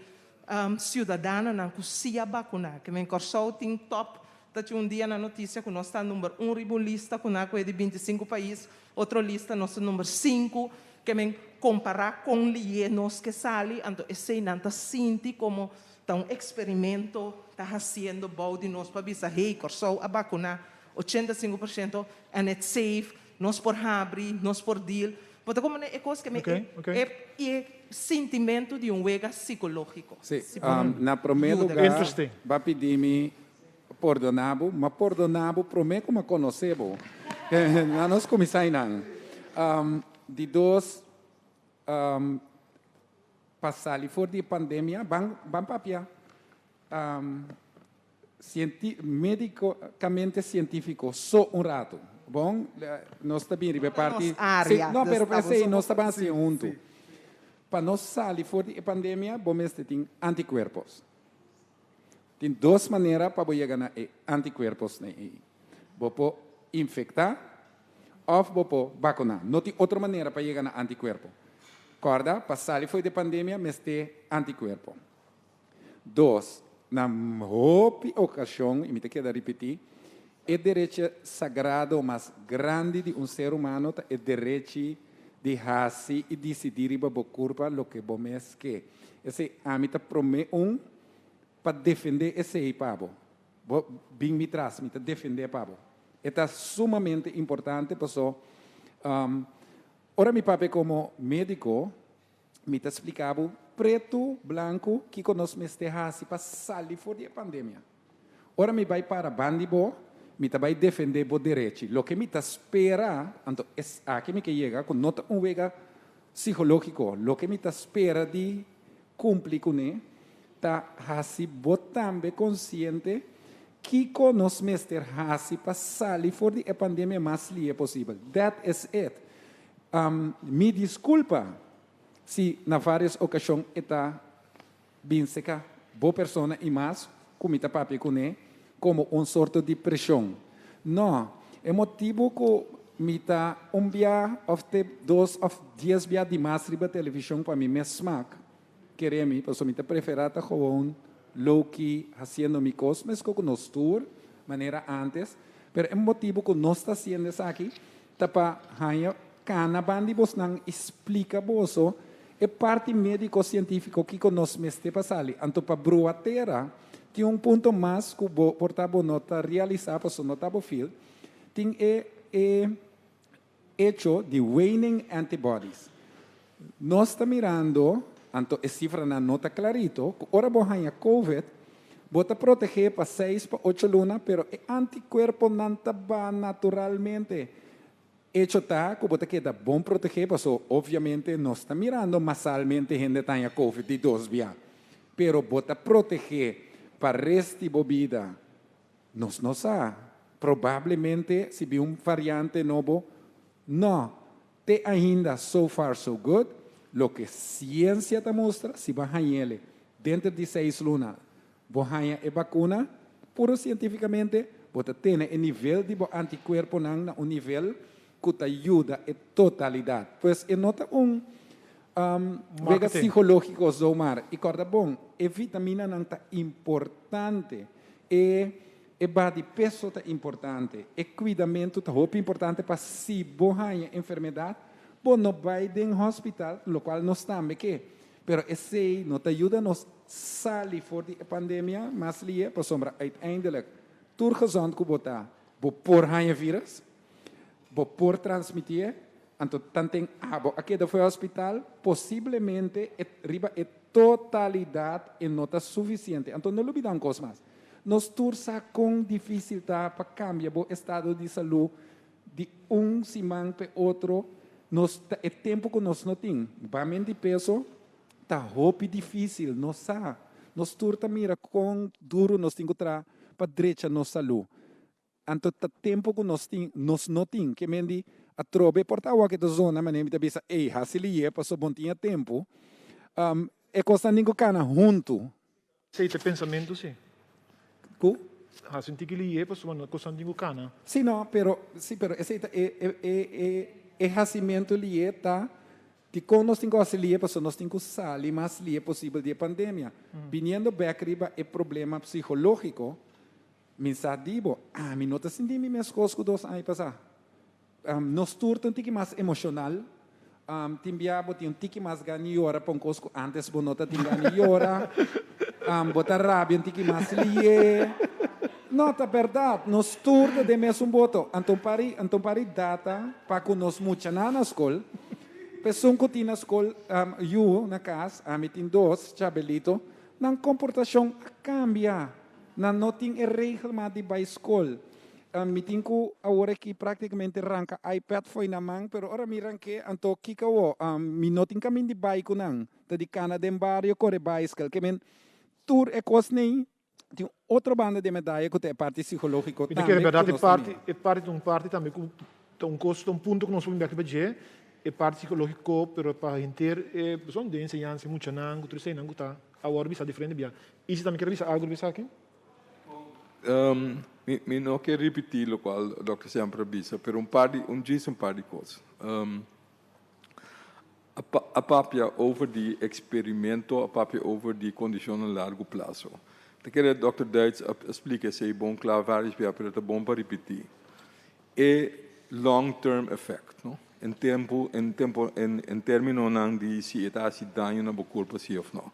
siudadanonan ku sí a bakuná, ke men Kòrsou tin tòp, ta tin un dia na notisia ku nos ta number un riba un lista ku nan a kohe di 25 pais, otro lista nos ta number sinku, Ke men kompará kon lié nos ke sali, anto eseinan ta sinti komo ta un eksperimento ta hasiendo bou di nos pa bisa, hey, Kòrsou a bakuná 85% and it's safe, nos por habri, nos por deal. Bo ta komprendé e kos ke mi Oké, oké. e e sintimentu di un wega sikológiko. Sí, Si bo na promé yuda. lugá Interesting. ba pidi mi pordoná bo, m'a pordoná bo promé ku m'a konosé bo. Na nos kuminsá einan. Di dos, pa sali for di e pandemia, ban ban papia Sienti, medicamente cientifico so un rato. Bon, nos ta bin riba e parti. Nos area. Sí, no, Dus pero ta esei boso nos ta ban sí, haci hunto. sí. Pa nos sali for di e pandemia, bo mester tin anticuerpos. Tin dos manera pa bo yega na e anticuerpos ei. Bo por infecta of bo por vacuna. No tin otro manera pa yega na anticuerpo. Corda, pa sali for di e pandemia mester anticuerpo. Dos, na hopi okashon, i mi ta keda ripití, e derechi sagrado mas grandi di un ser humano ta e derechi di hasi i disidí riba bo kurpa loke bo mes ke. Esei ami ta promé un pa defendé esei pa bo. Bo bin mi tras, mi ta defendé pa bo. E ta sumamente importante paso ora mi papia komo médiko, Mi ta spliká bo pretu blanku kiko nos mester hasi pa sali for di e pandemia. Ora mi bai para ban di bo, mi ta bai defendé bo derechi. Loke mi ta spera, anto es aki mi ke yega ku no ta un wega psikológiko, loke mi ta spera di kumpli kuné ta hasi bo tambe konsiente kiko nos mester hasi pa sali for di e pandemia mas lihe posibel. That is it. Mi disculpa si na varios ocasion e ta bin seca bo persona y mas cu mi ta papia cune como un sorto di presion. No, e motibo cu mi ta un bia of te dos of dies bia di mas riba television pa mi mes smaak, kere mi, pasobra mi ta prefera ta gewoon low key haciendo mi cos mesco cu nos tur manera antes, pero e motibo cu nos ta haciendo esaki Ta pa haña kana ban di bosnan i splika boso e parti médiko sientífiko kiko nos mester pa sali. Anto pa brua tera tin un punto mas ku bo por ta bo no ta realisá pasobra no ta bo field, tin e e echo di waning antibodies. Nos ta mirando, anto e sifranan no ta klarito, ku ora bo haña covid, bo ta protegé pa seis pa ocho luna, pero e antikuerponan ta baha naturalmente. Echo ta ku bo ta keda bon protegé, paso obviamente nos ta mirando masalmente hende ta haña covid di dos bia, pero bo ta protegé pa rest di bo bida. Nos no sa. Probablemente si bin un variante nobo, no. Te ainda so far so good, loke ciencia ta mustra, si bo a hañele denter di seis luna bo haña e bacuna, puro cientificamente bo ta tene e nivel di bo anticuerponan na un nivel cu ta yuda e totalidad. Pues e no ta un wega Marketing. psicologico zomaar. Y corda bon, e vitaminanan ta importante, e E ba di peso ta importante, e kuidamentu ta hopi importante pa si bo haña enfermedat, bo no bai den hospital, lokual nos tambe ke. Pero esei no ta yuda nos sali for di e pandemia mas lihe, pasobra uiteindelijk tur gezond ku bo ta, bo por haña virus, bo por transmitié, anto tanten abo a keda for e hospital, posiblemente e riba e totalidat e no ta sufisiente. Anto no lubida un kos mas, Nos tur sa kon difísil ta pa kambia bo estado di salú di un siman p'e otro. Nos ta e tempu ku nos no tin bamen di peso ta hopi difísil. Nos sa, nos tur ta mira kon duru nos tin ku traha pa drecha nos salú. Anto ta tempu ku nos tin, nos no tin. Ke men di atrobe por ta awor ke ta zona manera mi ta bisa, ey, hasi liye pasobra bo no tin e tempu. E kosnan tin ku kana huntu. Esei ta e pensamentu si. Ku? Hasi un tiki liye pasobra no kosnan tin ku kana. Si no, pero, si, pero esei ta e, e, e, e, e hasimentu liye ta dikon nos tin ku hasi liye pasobra nos tin ku sali mas liye posibel di e pandemia. Biniendo bek riba e problema psikológiko, Mi sa di bo, ami no ta sinti mi meskos ku dos aña pasá. Nos tur ta un tiki mas emoshonal. Tin bia bo tin un tiki mas gana di yora pa un kos ku ántes bo no ta tin gana di yora. Bo ta rabia un tiki mas lié. No, ta bèrdat. Nos tur ta den mesun boto. Anto un par di, anto un par di data pa ku nos muchanan na skol. P'esun ku tin na skol yu na kas, ami tin dos, Chabelito, nan komportashon a kambia. Nan no tin e regelmaat di bai skol. Mi tin ku awor aki praktikamente ranka iPad fo'i nan man, pero ora mi rank'é anto kiko awor? Mi no tin kamin di bai ku nan, ta di kana den bario kore baiskel. Ke men tur e kosnan Tin otro banda di e medaya ku ta e parti psikológiko Mi ta tambe kere ku bèrdat e nos ta parti mira. e parti ta un parti tambe ku ta un kos ta un punto ku nos por bin bèk riba dje, e parti psikológiko pero pa henter e persoan den enseñansa e muchanan ku tur eseinan ku ta awor bisa diferente bia. Isi tambe kier a bisa algu riba esaki? Mi mi no ke ripití lokual dòkter semper a bisa pero un par di un djis un par di kos. A papia over di experimento, a papia over di condicionnan largo plazo. Ta kere Dòkter Duits a splica esey bon cla varios bia, pero ta bon pa ripiti. E long term effect, no? En tempo, en tempo, en, en terminonan di si e ta haci daño na bo curpa si of no.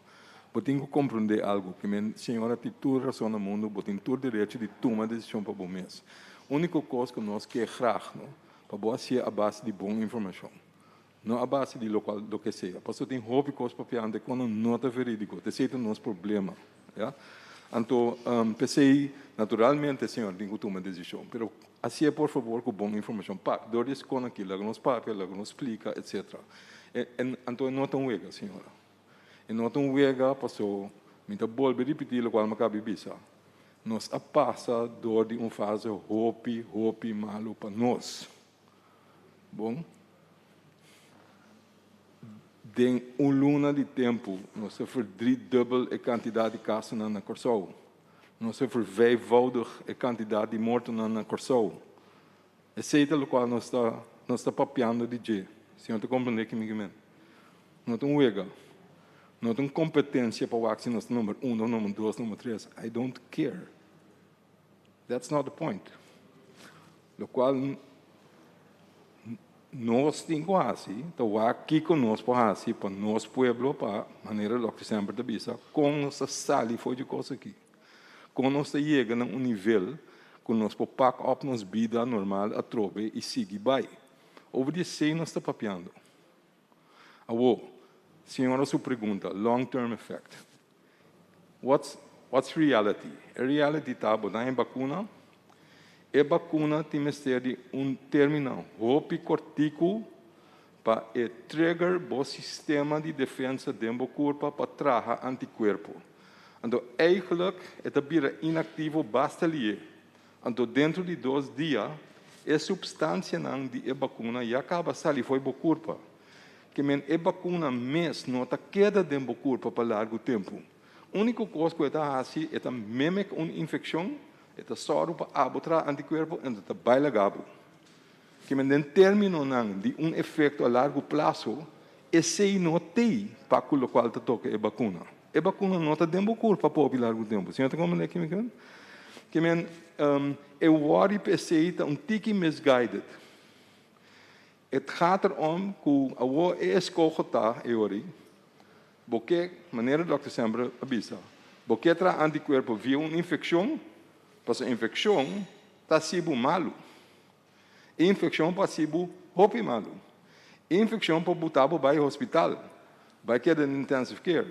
Bo tin cu comprende algo, ke men señora tin tur razon na mundo, bo tin tur derecho di tuma decision pa bo mes. Unico cos cu nos ke graag, no? Pa bo haci'e a base di bon informacion. No a base di locual loke sea. Pasobra tin hopi cos papiando e cuando no ta veridico. Esey ta nos problema. Ya. Anto, p'esey, naturalmente, señor tin cu tuma decision. Pero haci'e por favor cu bon informacion. Pa, door di escon aki, laga nos papia, laga nos splica, etcetera. E, e, anto e no ta un wega, señora. E no ta un wega paso mi ta bolbe ripiti locual mi a caba di bisa. Nos a pasa door di un fase hopi, hopi malo pa nos. Bon, den un luna di tempu nos a verdriedubbel e kantidat di kasonan na Kòrsou. Nos a vervijfvoudig e kantidat di mortonan na Kòrsou. Esei ta lokual nos ta nos ta papiando di dje. Señor ta komprendé ki mi ke men. No ta un wega. No ta un kompetensia pa wak si nos ta number uno, number dos, number tres. I don't care. That's not the point. Lokual nos tin ku hasi ta wak kiko nos por hasi pa nos pueblo, pa manera loke semper ta bisa, kon nos ta sali for di kos aki. Kon nos ta yega na un nivel ku nos por pak op nos bida normal atrobe i sigui bai. Over di esei nos ta papiando. Awor, señora su pregunta, long term effect. What's what's reality? E reality ta bo daña bakuna, e bakuna tin mester di un termino hopi kortiku pa e trigger bo sistema di defensa den bo kurpa pa traha antikuerpo. Anto eigenlijk e ta bira inaktivo basta lié. Anto dentro di dos dia e supstansianan di e bakuna ya kaba sali fo'i bo kurpa. Ke men e bakuna mes no ta keda den bo kurpa pa largu tempu. Úniko kos ku e ta hasi e ta mimic un infekshon, e ta sòru pa abo traha antikuerpo en ta bai laga bo. Ke men den términonan di un efekto a largu plaso, esei no tei pa ku lokual ta toka e bakuna. E bakuna no ta den bo kurpa pa hopi largu tempu. Señor ta komprendé ke mi ke men? Ke men e wòri pa esei ta un tiki misguided. Het gaat er om ku awor e eskoho ta e ora ei, bo ke, manera dòkter semper a bisa, bo ke traha antikuerpo via un infekshon, pasobra infekshon ta hasi bo malu. E infekshon por hasi bo hopi malu. E infekshon por buta bo bai hospital, bai keda den intensive care,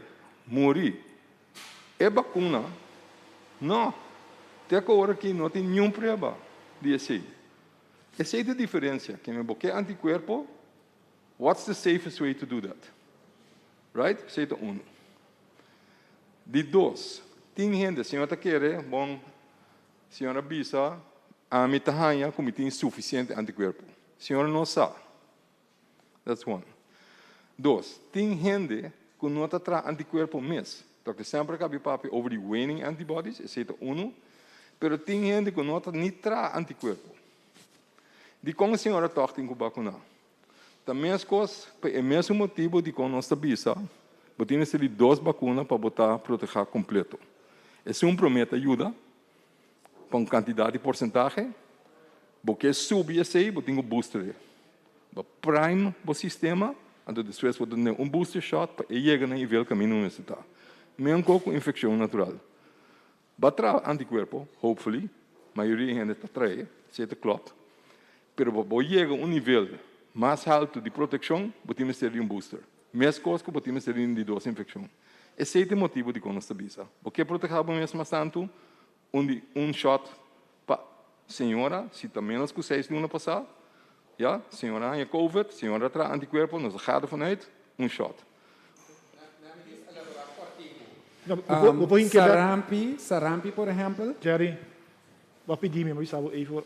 muri. E bakuna? No. Te ku ora aki no tin niun prueba di esei. Esei ta diferencia. Keme bo ke anticuerpo, what's the safest way to do that? Right? Esei ta uno. Di dos, tin hende, señor ta kere, bon, señor a bisa, ami ta haña ku mi tin suficiente anticuerpo. Señor no sa. That's one. Dos, tin hende ku no ta traha anticuerpo mes. Dòkter semper a kabi papia over di waning antibodies, esei ta unu. Pero tin hende ku no ta ni traha anticuerpo. Dikon e señora tòg tin ku bakuná? Ta meskos pa e mesun motibu dikon nos ta bisa bo tin mester di dos bakuna pa bo ta protehá kompleto. Esun promé ta yuda pa un kantidat di porsentahe. Bo ke subi esei, bo tin ku booster e. Bo prime bo sistema, anto despues bo ta duna un booster shot pa e yega na nivel kaminda bo mester ta. Menko ku infekshon natural. Bo a traha antikuerpo, hopefully, mayoria hende ta trae, esei ta klòp, pero pa bo yega un nivel. mas haltu di protekshon, bo tin mester di un booster. Meskos ku bo tin mester di un di dos infekshon. Esei ta e motibu dikon nos ta bisa, bo ke protehá bo mes mas tantu, un di un shòt pa señora, si ta ménos ku seis luna pasá, ya, señora haña covid, señora a traha antikuerpo, nos a gada vanuit, un shòt. Sarampi, sarampi por ehèmpel. Jerry, bo a pidi mi, mi a bisa bo even.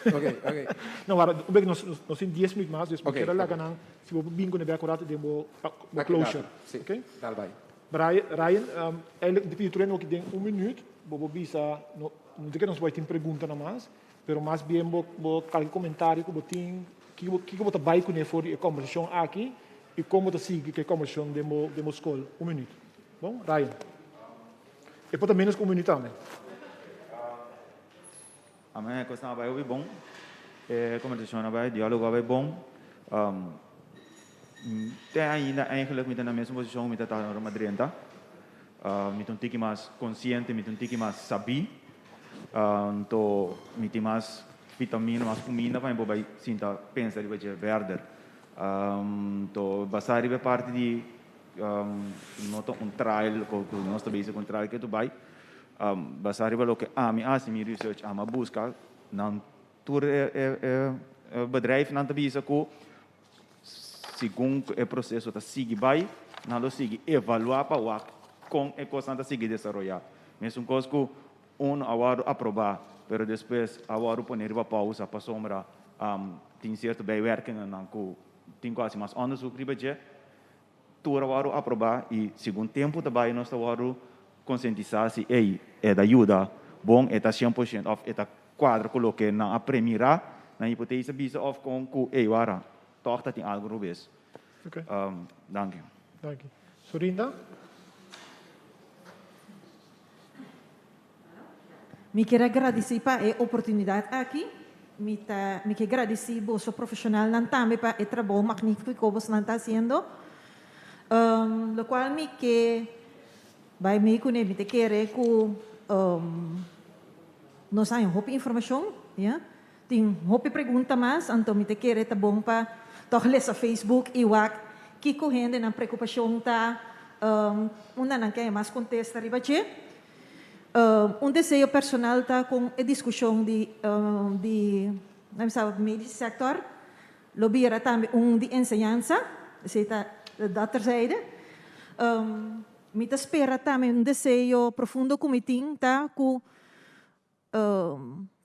Ok, ok. No, wara, un bek nos nos tin dies minuut mas, dus mi kier a laga nan, si bo por bin ku ne bek un rato den bo closure. Si, dal bai. Brian, Ryan, eigenlijk mi ta pidi tur hende aki den un minuut, bo por bisa, no, no ta ke nos bai tin preguntanan mas, pero mas bien bo bo kalke komentario ku bo tin, kiko kiko bo ta bai kuné for di e kombersashon aki i kon bo ta sigui ku e kombersashon den bo den bo skol. Un minuut. Bon, Ryan. E por ta ménos ku un minuut tambe. Amen, e kosnan a bai hopi bon. E kombersashon a bai, diálogo a bai bon. Te ainda eigenlijk mi ta na mesun posishon ku mi ta tabata ora mi a drenta. Mi ta un tiki mas konsiente, mi ta un tiki mas sabí. Anto mi tin mas vitamina, mas kuminda pa mi por bai sinta pensa riba dje verder. Anto basá riba e parti di no ta un trial ku nos ta bisa ku un trial ke tu bai. Basá riba loke ami a hasi mi research, ami a buska nan tur e bedrijfnan ta bisa ku segun ku e proseso ta sigui bai, nan lo sigui evaluá pa wak kon e kosnan ta sigui desaroyá. Mesun kos ku un a wòrdu aprobá, pero despues a wòrdu pone riba pousa pasobra tin sierto bijwerkingennan ku tin ku hasi mas òndersuk riba dje. Tur a wòrdu aprobá i segun tempu ta bai nos ta wòrdu konsientisá si ey e ta yuda bon, e ta 100% òf e ta kuadra ku loke nan a premirá nan hipotese bisa òf kon ku ey wara tòg ta tin algu robes. Ok. Danki. Danki. Surinda? Mi kier a gradisí pa e oportunidat aki. Mi ta mi ke gradisí boso profeshonalnan tambe pa e trabou magnífiko bosonan ta hasiendo. Lokual mi ke bai mei kuné, mi ta kere ku nos haña hopi informashon, ya. Tin hopi pregunta mas, anto mi ta kere ta bon pa tòg lesa Facebook i wak kiko hendenan preokupashon ta, unda nan ke haña mas kontesta riba dje. Un deseo personal ta con e discusion di di nan bisa medisch sector lo bira tambe un di enseñansa, esey ta dat terzijde. Mi ta spera tambe un deseo profundo cu mi tin ta cu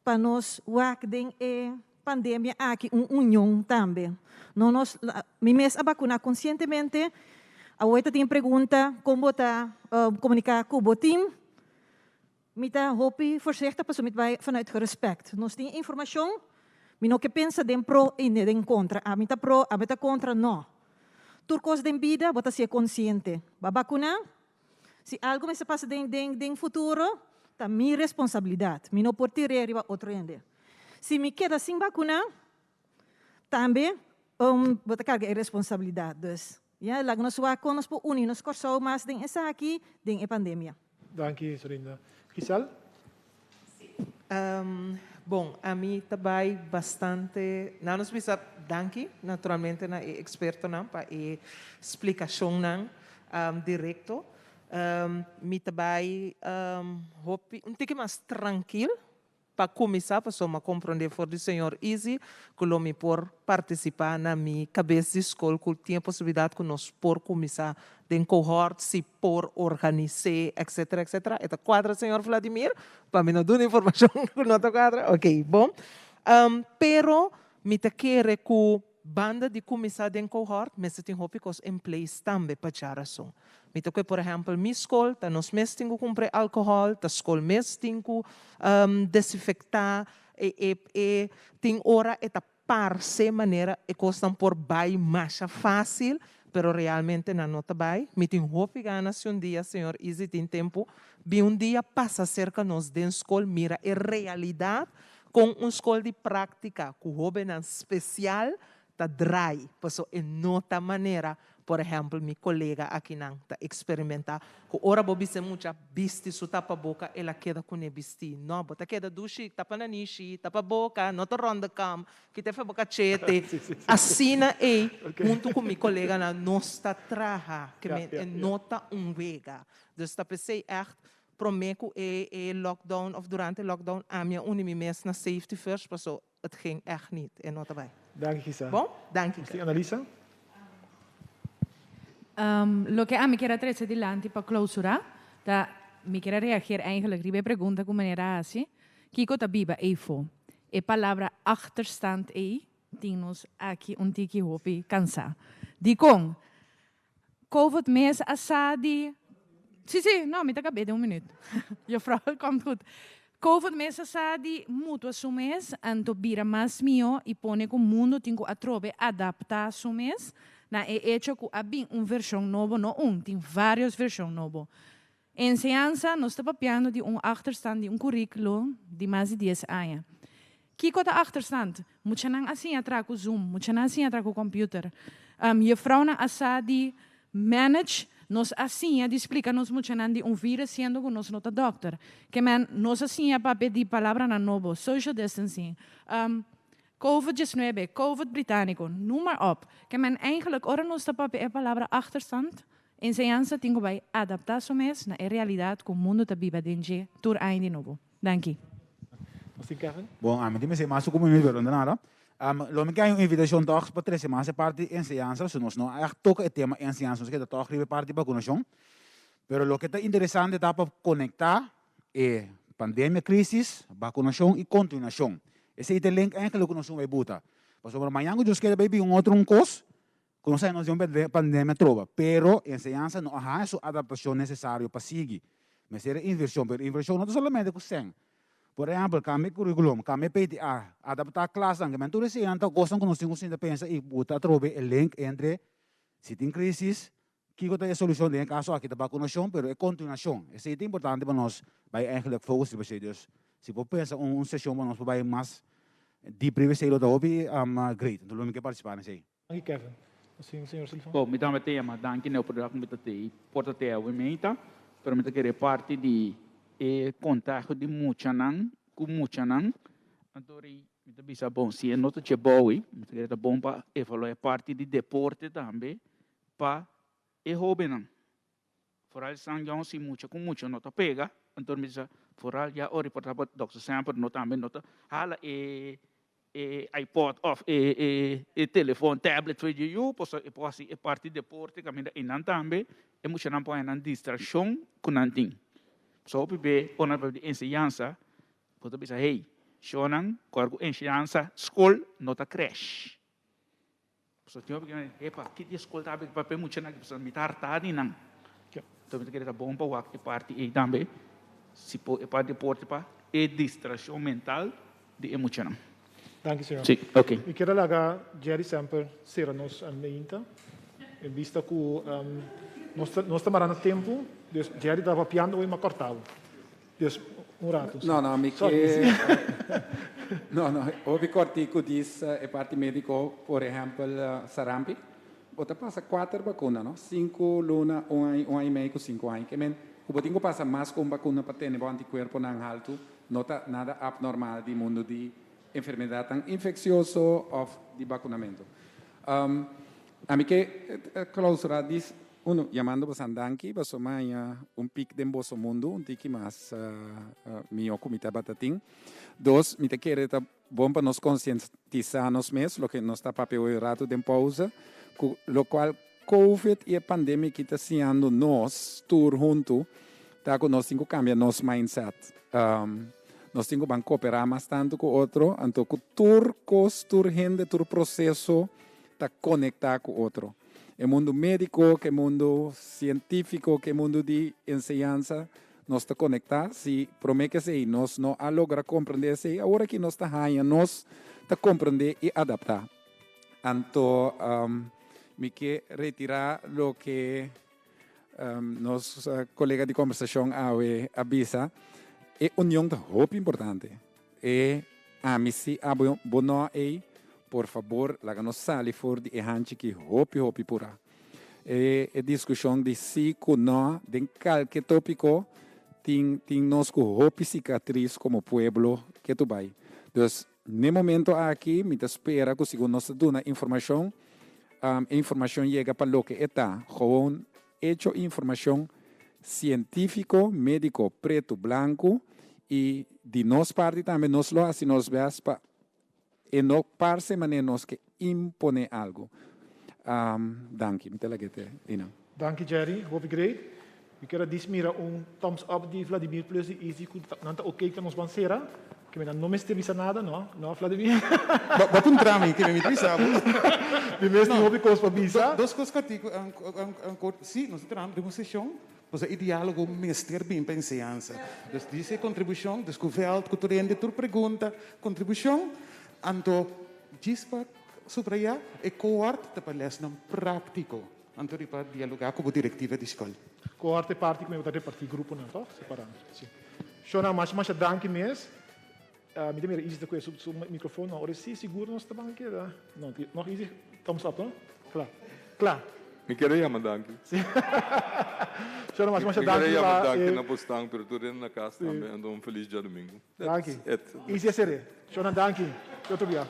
pa nos wak den e pandemia aki un union tambe. No nos, mi mes a bakuna konsientemente, awor ta tin pregunta kon bo ta komuniká ku bo tim, mi ta hopi voorzichtig pasobra mi ta bai vanuit respect. Nos tin informashon, mi no ke pensa den pro i den kontra, ami ta pro, ami ta kontra, no. Tur kos den bida bo ta sier konsiente. Bo a bakuna, Si algo mester pasa den den den futuro, ta mi responsabilidad. Mi no por tir'é riba otro hende. Si mi keda sin bakuná, tambe bo ta karga e responsabilidad. Dus, ya, laga nos wak kon nos por uni nos Kòrsou mas den esaki, den e pandemia. Danki, Sorinda. Giselle? Bon, ami ta bai bastante, nan nos bisa danki naturalmente na e expertonan pa e splicacionnan directo. Mi ta bai hopi un tiki mas trankil pa cuminsa pasobra mi a comprende for di señor Izzy cu lo mi por participa na mi cabes di scol cu tin e posibilidad cu nos por cuminsa den cohort si por organis'é etcetera etcetera. E ta cuadra señor Vladimir? Pa mi no duna informacion cu no ta cuadra. Ok, bon. Pero mi ta kere cu banda di cuminsa den cohort mester tin hopi cos in place tambe pa dja rason. Mi ta koe por ehempel mi scol ta nos mes tin cu cumpra e alcohol, ta scol mes tin cu desinfecta e e e tin ora e ta Parse manera e kosnan por bai masha fásil, pero realmente nan no ta bai. Mi tin hopi gana si un dia señor Izzy tin tempu bin un dia pasa serka nos den skol mira e realidat kon un skol di práktika ku hóbennan spesial ta drai, paso e no ta manera. Por ehèmpel, mi kolega akinan ta eksperimentá ku ora bo bisa e mucha bisti su tapaboka, el a keda kuné bistí. No, bo ta keda dushi, tapa nanishi, tapa boka, no ta rònt de kam, kita efe bo kachete. Asina ei, huntu ku mi koleganan, nos ta traha, ke men e no ta un wega. Dus ta p'esei ègt, promé ku e e lockdown òf durante e lockdown, ami a uni mi mes na Safety First, paso Het ging echt niet, e no ta bai. Danki Gisa. Bon, danki. Nos tin Annalisa. Loke ami kier a trece dilanti pa clausura ta, mi kier a reageer eigenlijk riba e pregunta cu meneer a haci, kico ta biba eyfo? E palabra achterstand ey tin nos aki un tiki hopi cansa. Dicon? Covid mes a sa di, Si, si, no, mi ta kab'é den un minuut. Juffrouw, komt goed. Covid mes a sa di mutua su mes, anto bira mas mihó i pone ku mundu tin ku atrobe adaptá su mes na e echo ku a bin un vershon nobo, no un, tin vários vershon nobo. Enseñansa, nos ta papiando di un achterstand di un curriculo di mas di dies aña. Kico ta achterstand? Muchanan a siña traha cu Zoom, muchanan a siña traha cu computer. Juffrouwnan a sa di manage, nos a siña di splica nos muchanan di un virus siendo cu nos no ta dokter. Ke men, nos a siña papia di palabranan nobo, social distancing, Covid 19, Covid Britanico, noem maar op. Ke men eigenlijk ora nos ta papia e palabra achterstand, Enseñansa tin ku bai adaptá su mes na e realidat ku mundu ta biba den dje tur aña di nobo. Danki. Nos tin Kevin. Bon, ami tin mester mas ku minuut, pero no ta nada. Lo mi ke hay un invitashon tòg pa trese mas e parti di enseñansa, pasobra nos no a ègt toka e tema enseñansa, nos keda tòg riba e parti di bakunashon. Pero loke ta interesante ta pa konektá e pandemia, krisis, bakunashon i kontinuashon. Esei ta e link èinkelijk ku nos tin bai buta. Pasobra mañan ku Dios kere bai bin un otro un kos, Ku nos a nos di un pandemia troba, pero enseñansa no a haña su adaptashon nesesario pa sigui. Mester e invershon, pero invershon no ta solamente ku sèn. Por ehèmpel, kambia e kurikulum, kambia e PTA, adaptá klasnan, kimen tur eseinan ta kosnan ku nos tin ku sinta pensa i buta atrobe e link entre si tin krisis, kiko ta e solushon, den e kaso aki ta bakunashon, pero e kontinuashon. Esei ta importante pa nos bai eigenlijk focus riba esei. Dus si por pensa un seshon pa nos por bai mas dip riba esei lo ta hopi great. Enton lo mi ke partisipá na esei. Danki Kevin. Asina señor Silvan. Bon, mi tambe ta yama danki na e oportunidat ku mi ta tei por ta tei awe meinta, pero mi ta kere parti di e kontagio di muchanan ku muchanan. Anto rei mi ta bisa bon, si e no ta dje bou ei, mi ta kere ta bon pa evaluá e parti di deporte tambe pa e hóbennan. Foral san yon si mucha ku mucha no ta pega, anto mi bisa foral ya ora por tabata Dòkter Semper no tambe no ta hala e e iPod òf e e e telefon, tablet for dje yu pasobra e por hasi e parti deporte kaminda einan tambe e muchanan por haña nan distrakshon ku nan tin. Pasobra hopi be ora nan papia di enseñansa bo ta bisa hey shownan kòrda ku enseñansa skol no ta krèsh. Pasobra tin hopi kende, epa, ki di e skol ta habri pa e muchanan aki? Pasobra mi ta hartá di nan. Enton mi ta kere ta bon pa wak e parti ei tambe, si por e parti deporte pa e distraccion mental di e muchanan. Danki, señor. Si, ok. Mi kier a laga Jerry Semper cera nos meinta, en bista cu nos ta, nos ta mara na tempo, dus Jerry ta papiando hoy, m'a corta bo. Dus un rato. No, no, mi ke No, no, hopi kòrtiku dis e parti médiko, por ehèmpel sarampi, bo ta pasa kuater bakuna, no? Sinku luna, un aña, un aña i mei ku sinku aña. Ke men ku bo tin ku pasa mas ku un bakuna pa tene bo antikuerponan haltu, no ta nada apnormal di mundu di enfermedatnan infeksioso òf di bakunamentu. Ami ke klausurá dis Uno, yamando bosan danki, boso maña un pik den boso mundu, un tiki mas mihó ku mi tabata tin. Dos, mi ta kere ta bon pa nos konsientisá nos mes, loke nos ta papia hoy ratu den pousa, ku lokual Covid i e pandemia aki ta siñando nos tur huntu, ta ku nos tin ku kambia nos mindset. Nos tin ku ban koperá mas tantu ku otro, anto ku tur kos, tur hende, tur proseso ta konektá ku otro. E mundu médiko, ku e mundu sientífiko, ku e mundu di enseñansa, nos ta konektá. Si promé ku esei nos no a logra komprendé esei, awor aki nos ta haña nos ta komprendé i adaptá. Anto mi ke retirá loke nos kolega di kombersashon awe a bisa, e union ta hopi importante. E ami si abo bo no ei, por fabor laga nos sali for di e hanchi ki hopi hopi purá. E e diskushon di sí ku no den kalke tópiko tin tin nos ku hopi sikatris komo pueblo ketu bai. Dus n'e momento aki mi ta spera ku segun nos ta duna informashon, e informashon yega pa loke e ta, gewoon echo informashon sientífiko, médiko pretu blanku i di nos parti tambe nos lo hasi nos bèst pa E no parse manera nos ke impone algu. Danki. Mi ta laga te einan. Danki Jerry, hopi great. Mi kier a dis mira un thumbs up di Vladimir plus di Izzy ku nan ta ok ku nos ban sera. Ke mi nan no mester bisa nada, no? No, Vladimir? Bo puntra mi, ke mi ta bisa bo. Mi mes tin hopi kos pa bisa. Dos kos kòrtiku, si, nos ta trahando den un seshon. Pasobra e diálogo mester bin pa enseñansa. Dus di e kontribushon, dus ku vèlt, ku tur hende, tur pregunta, kontribushon. Anto djis pa subrayá, e kohort ta pa lèsnan práktiko. Anto di pa dialogá ku bo direktiva di skol. Kohort e parti ku mi bo ta repartí gruponan, tòg? Separá. Si. Shona, masha masha danki mes. Mi ta mira Izzy ta kue su microfoon no. Ora si sigur nos ta ban keda. No, nog Izzy thumbs up no? Kla. Kla. Mi kere yama danki. Si. Shona masha masha Mi kere danki yama pa danki e. na bosnan pero tur hende na kas tambe anto un feliz djadumingu. Danki. That's it. Izzy a sere. Shona danki. Te otro bia.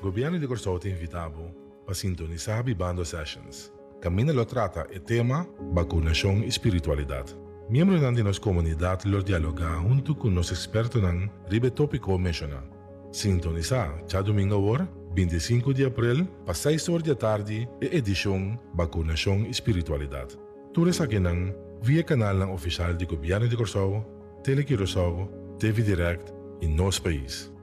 Gobièrnu di Kòrsou ta invitá bo pa sintonisá Bibando Sessions, kaminda lo trata e tema Bakunashon i Spiritualidat. Miembronan di nos komunidat lo dialogá huntu ku nos ekspertonan riba e tópiko menshoná. Sintonisá djadumingu awor, 25 di aprel, pa seis or di atardi e edishon Bakunashon i Spiritualidat. Tur esakinan via kanalnan ofishal di Gobièrnu di Kòrsou, Tele Curaçao, TV Direct i Nos Pais.